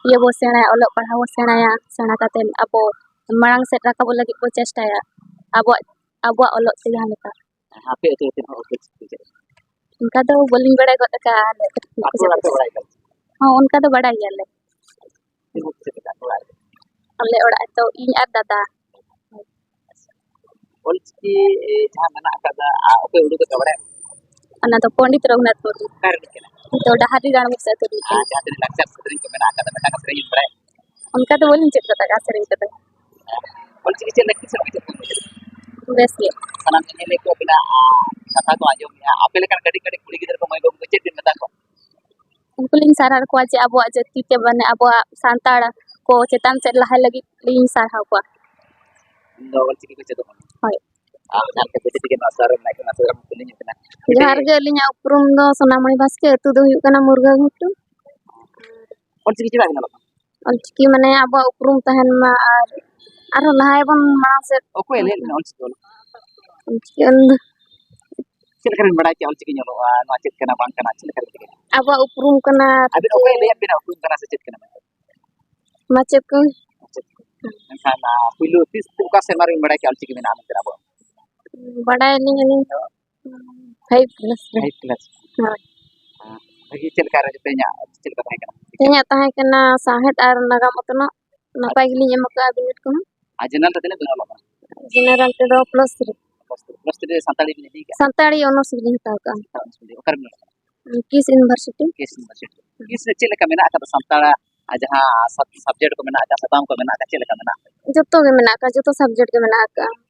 ᱤᱭᱟᱹ ᱵᱚ ᱥᱮᱬᱟᱭᱟ, ᱚᱞᱚᱜ ᱯᱟᱲᱦᱟᱣ ᱵᱚ ᱥᱮᱬᱟᱭᱟ, ᱥᱮᱬᱟ ᱠᱟᱛᱮᱫ ᱟᱵᱚ ᱢᱟᱲᱟᱝ ᱥᱮᱫ ᱨᱟᱠᱟᱵᱚᱜ ᱞᱟᱹᱜᱤᱫ ᱵᱚ ᱪᱮᱥᱴᱟᱭᱟ, ᱟᱵᱚᱣᱟᱜ, ᱟᱵᱚᱣᱟᱜ ᱚᱞᱚᱜ ᱛᱮ ᱡᱟᱦᱟᱸ ᱞᱮᱠᱟ᱾ ᱟᱯᱮ ᱟᱹᱛᱩ ᱨᱮᱱ ᱦᱚᱲ ᱚᱞᱪᱤᱠᱤ ᱠᱚ ᱪᱮᱫ? ᱚᱱᱠᱟ ᱫᱚ ᱵᱟᱹᱞᱤᱧ ᱵᱟᱲᱟᱭ ᱜᱚᱫ ᱟᱠᱟᱫᱼᱟ, ᱟᱞᱮ ᱟᱹᱛᱩ ᱨᱮᱱ ᱟᱯᱮ ᱚᱲᱟᱜ ᱯᱮ ᱵᱟᱲᱟᱭ ᱜᱮᱭᱟ? ᱦᱚᱸ, ᱚᱱᱠᱟ ᱫᱚ ᱵᱟᱲᱟᱭ ᱜᱮᱭᱟᱞᱮ᱾ ᱛᱤᱱ ᱦᱚᱲ ᱯᱮ ᱪᱮᱫ ᱟᱠᱟᱫ ᱚᱲᱟᱜ ᱨᱮ? ᱟᱞᱮ ᱚᱲᱟᱜ ᱨᱮᱫᱚ ᱤᱧ ᱟᱨ ᱫᱟᱫᱟ᱾ ᱚᱞᱪᱤᱠᱤ ᱡᱟᱦᱟᱸ ᱢᱮᱱᱟᱜ ᱟᱠᱟᱫᱟ, ᱟ, ᱚᱠᱚᱭ ᱩᱰᱩᱠ ᱟᱠᱟᱫ ᱵᱟᱲᱟᱭᱟᱢ? ᱚᱱᱟ ᱫᱚ ᱯᱚᱱᱰᱤᱛ ᱨᱚᱜᱷᱩᱱᱟᱛᱷ ᱢᱩᱨᱢᱩ᱾ ᱚᱠᱟ ᱨᱤᱱᱤᱡ ᱠᱟᱱᱟᱭ? ᱛᱚ, ᱰᱟᱦᱟᱨᱰᱤ ᱜᱟᱲ ᱢᱩᱨᱥᱤ ᱟᱹᱛᱩ ᱨᱤᱱᱤᱡ ᱟᱨ ᱠᱟᱱᱟᱭ᱾ ᱡᱟᱦᱟᱸ ᱛᱤᱱᱟᱹᱜ ᱞᱟᱠᱪᱟᱨ ᱥᱮᱨᱮᱧ ᱠᱚ ᱢᱮᱱᱟᱜ ᱟᱠᱟᱫᱟ, ᱢᱤᱫᱴᱟᱝ ᱥᱮᱨᱮᱧ ᱮᱢ ᱵᱟᱲᱟᱭᱟ? ᱚᱱᱠᱟ ᱫᱚ ᱵᱟᱹᱞᱤᱧ ᱪᱮᱫ ᱠᱟᱫᱟ ᱥᱮᱨᱮᱧ ᱠᱚᱫᱚ᱾ ᱚᱞᱪᱤᱠᱤ ᱪᱮᱫ ᱞᱟᱹᱜᱤᱫ ᱥᱮ ᱵᱟᱝ ᱪᱮᱫ ᱞᱟᱹᱜᱤᱫ? ᱵᱮᱥ ᱜᱮ᱾ ᱥᱟᱱᱟᱢ ᱧᱮᱧᱮᱞᱤᱭᱟᱹ ᱠᱚ ᱟᱹᱵᱤᱱᱟᱜ, ᱟ, ᱠᱟᱛᱷᱟ ᱠᱚ ᱟᱸᱡᱚᱢᱮᱜᱼᱟ᱾ ᱟᱯᱮ ᱞᱮᱠᱟᱱ ᱠᱟᱹᱴᱤᱡ ᱠᱟᱹᱴᱤᱡ ᱠᱩᱲᱤ ᱜᱤᱫᱽᱨᱟᱹ ᱠᱚ, ᱢᱟᱹᱭ ᱵᱟᱹᱵᱩ ᱠᱚ, ᱪᱮᱫ ᱵᱤᱱ ᱢᱮᱛᱟ ᱠᱚᱣᱟ? ᱩᱱᱠᱩ ᱞᱤᱧ ᱥᱟᱨᱦᱟᱣ ᱠᱚᱣᱟ ᱡᱮ ᱟᱵᱚᱣᱟᱜ ᱡᱟᱹᱛᱤ ᱛᱮ, ᱢᱟᱱᱮ ᱟᱵᱚᱣᱟᱜ ᱥᱟᱱᱛᱟᱲ ᱠᱚ ᱪᱮᱛᱟᱱ ᱥᱮᱫ ᱞᱟᱦᱟᱭ ᱞᱟᱹᱜᱤᱫ ᱞᱤᱧ ᱥᱟᱨᱦᱟᱣ ᱠᱚᱣᱟ᱾ ᱩᱱᱫᱚ ᱚᱞᱪᱤᱠᱤ ᱠᱚ ᱪᱮᱫᱚᱜ ᱢᱟ᱾ ᱦᱳᱭ᱾ ᱟᱨ ᱡᱟᱦᱟᱸ ᱞᱮᱠᱟ ᱵᱤᱴᱤ ᱛᱤᱠᱤᱱ ᱟᱥᱲᱟ ᱨᱮ ᱢᱮᱱᱟᱜ ᱠᱤᱱᱟ, ᱟᱥᱲᱟ ᱨᱮ ᱠᱩᱞᱤ ᱧᱚᱜ ᱠᱤᱱᱟ᱾ ᱡᱚᱦᱟᱨ ᱜᱮ, ᱟᱹᱞᱤᱧᱟᱜ ᱩᱯᱨᱩᱢ ᱫᱚ ᱥᱳᱱᱟᱢᱚᱬᱤ ᱵᱟᱥᱠᱮ, ᱟᱹᱛᱩ ᱫᱚ ᱦᱩᱭᱩᱜ ᱠᱟᱱᱟ ᱢᱩᱨᱜᱟᱹ ᱜᱷᱩᱴᱩ᱾ ᱚᱞᱪᱤᱠᱤ ᱪᱮᱫᱟᱜ ᱵᱤᱱ ᱚᱞᱚᱜ ᱠᱟᱱᱟ? ᱚᱞᱪᱤᱠᱤ ᱢᱟᱱᱮ ᱟᱵᱚᱣᱟᱜ ᱩᱯᱨᱩᱢ ᱛᱟᱦᱮᱱ ᱢᱟ ᱟᱨ ᱟᱨᱦᱚᱸ ᱞᱟᱦᱟᱭᱟᱵᱚᱱ ᱢᱟᱲᱟᱝ ᱥᱮᱫ᱾ ᱚᱠᱚᱭ ᱞᱟᱹᱭ ᱟᱫ ᱵᱤᱱᱟ ᱚᱞᱪᱤᱠᱤ ᱚᱞ? ᱚᱞᱪᱤᱠᱤ ᱚᱞ ᱫᱚ ᱪᱮᱫ ᱞᱮᱠᱟ ᱵᱤᱱ ᱵᱟᱲᱟᱭ ᱠᱮᱜᱼᱟ ᱚᱞᱪᱤᱠᱤ ᱧᱚᱞᱚᱜᱼᱟ, ᱱᱚᱣᱟ ᱪᱮᱫ ᱠᱟᱱᱟ ᱵᱟᱝ ᱠᱟᱱᱟ, ᱪᱮᱫ ᱞᱮᱠᱟ ᱵᱤᱱ ᱴᱷᱤᱠᱟᱹ ᱠᱮᱫᱟ? ᱟᱵᱚᱣᱟᱜ ᱩᱯᱨᱩᱢ ᱠᱟᱱᱟ᱾ ᱟᱹᱵᱤᱱ ᱚᱠᱚᱭ ᱞᱟᱹᱭᱟᱫ ᱵᱤᱱᱟ ᱩᱯᱨᱩᱢ ᱠᱟᱱᱟ ᱥᱮ ᱪᱮᱫ ᱠᱟᱱᱟ ᱢᱮᱱᱛᱮ? ᱢᱟᱪᱮᱫ ᱠᱚ᱾ ᱢᱟᱪᱮᱫ ᱠᱚ᱾ ᱢᱮᱱᱠᱷᱟᱱ, ᱟ, ᱯᱩᱭᱞᱩ ᱛᱤᱥ, ᱚᱠᱟ ᱥᱮᱨᱢᱟ ᱨᱮᱵᱤᱱ ᱵᱟᱲᱟᱭ ᱠᱮᱜᱼᱟ ᱚᱞᱪᱤᱠᱤ ᱢᱮᱱᱟᱜᱼᱟ ᱢᱮᱱᱛᱮ ᱟᱵᱚᱣᱟᱜ? ᱵᱟᱰᱟᱭᱟᱞᱤᱧ ᱟᱹᱞᱤᱧ ᱫᱚ, ᱯᱷᱟᱭᱤᱵᱷ ᱠᱞᱟᱥ ᱨᱮ᱾ Five class. ᱦᱳᱭ᱾ ᱵᱷᱟᱹᱜᱤ ᱪᱮᱫ ᱞᱮᱠᱟ ᱨᱮ ᱛᱮᱦᱮᱧᱟᱜ ᱪᱮᱫ ᱞᱮᱠᱟ ᱛᱟᱦᱮᱸ ᱠᱟᱱᱟ? ᱛᱮᱦᱮᱧᱟᱜ ᱛᱟᱦᱮᱸ ᱠᱟᱱᱟ ᱥᱟᱶᱦᱮᱫ ᱟᱨ ᱱᱟᱜᱟᱢ ᱚᱛᱱᱚᱜ᱾ ᱱᱟᱯᱟᱭ ᱜᱮᱞᱤᱧ ᱮᱢ ᱟᱠᱟᱫᱼᱟ ᱵᱤᱱᱤᱰ ᱠᱚᱦᱚᱸ᱾ ᱟᱨ ᱡᱮᱱᱟᱨᱟᱞ ᱨᱮ ᱛᱤᱱᱟᱹᱜ ᱵᱤᱱ ᱚᱞᱚᱜ ᱠᱟᱱᱟ? ᱡᱮᱱᱟᱨᱟᱞ ᱛᱮᱫᱚ ᱯᱞᱟᱥ ᱛᱷᱨᱤ᱾ ᱯᱞᱟᱥ ᱛᱷᱨᱤ ᱨᱮ ᱥᱟᱱᱛᱟᱲᱤ ᱵᱤᱱ ᱤᱫᱤ ᱠᱟᱜᱼᱟ? ᱥᱟᱱᱛᱟᱲᱤ ᱚᱱᱟᱨᱥ ᱜᱮᱞᱤᱧ ᱦᱟᱛᱟᱣ ᱠᱟᱜᱼᱟ᱾ ᱥᱟᱱᱛᱟᱲ ᱚᱱᱟᱨᱥ ᱵᱤᱱ ᱤᱫᱤ᱾ ᱚᱠᱟᱨᱮ ᱵᱤᱱ ᱚᱞᱚᱜ ᱠᱟᱱᱟ? ᱠᱤᱥ ᱤᱭᱩᱱᱤᱵᱷᱟᱨᱥᱤᱴᱤ᱾ ᱠᱤᱥ ᱤᱭᱩᱱᱤᱵᱷᱟᱨᱥᱤᱴᱤ᱾ ᱠᱤᱥ ᱨᱮ ᱪᱮᱫ ᱞᱮᱠᱟ ᱢᱮᱱᱟᱜ ᱟᱠᱟᱫᱟ ᱥᱟᱱᱛᱟᱲᱟᱜ ᱟᱨ ᱡᱟᱦᱟᱸ ᱥᱟᱵ-, ᱥᱟᱵᱡᱮᱠᱴ ᱠᱚ ᱢᱮᱱᱟᱜ ᱟᱠᱟᱫ, ᱥᱟᱛᱟᱢ ᱠᱚ ᱢᱮᱱᱟᱜ ᱟᱠᱟᱫ, ᱪᱮᱫ ᱞᱮᱠᱟ ᱢᱮᱱᱟᱜ ᱟᱠᱟᱫᱟ? ᱡᱚᱛᱚ ᱜᱮ ᱢᱮᱱᱟᱜ ᱟᱠᱟᱫ, ᱡᱚᱛᱚ ᱥᱟᱵᱡᱮᱠᱴ ᱜᱮ ᱢᱮᱱᱟᱜ ᱟᱠᱟᱫ᱾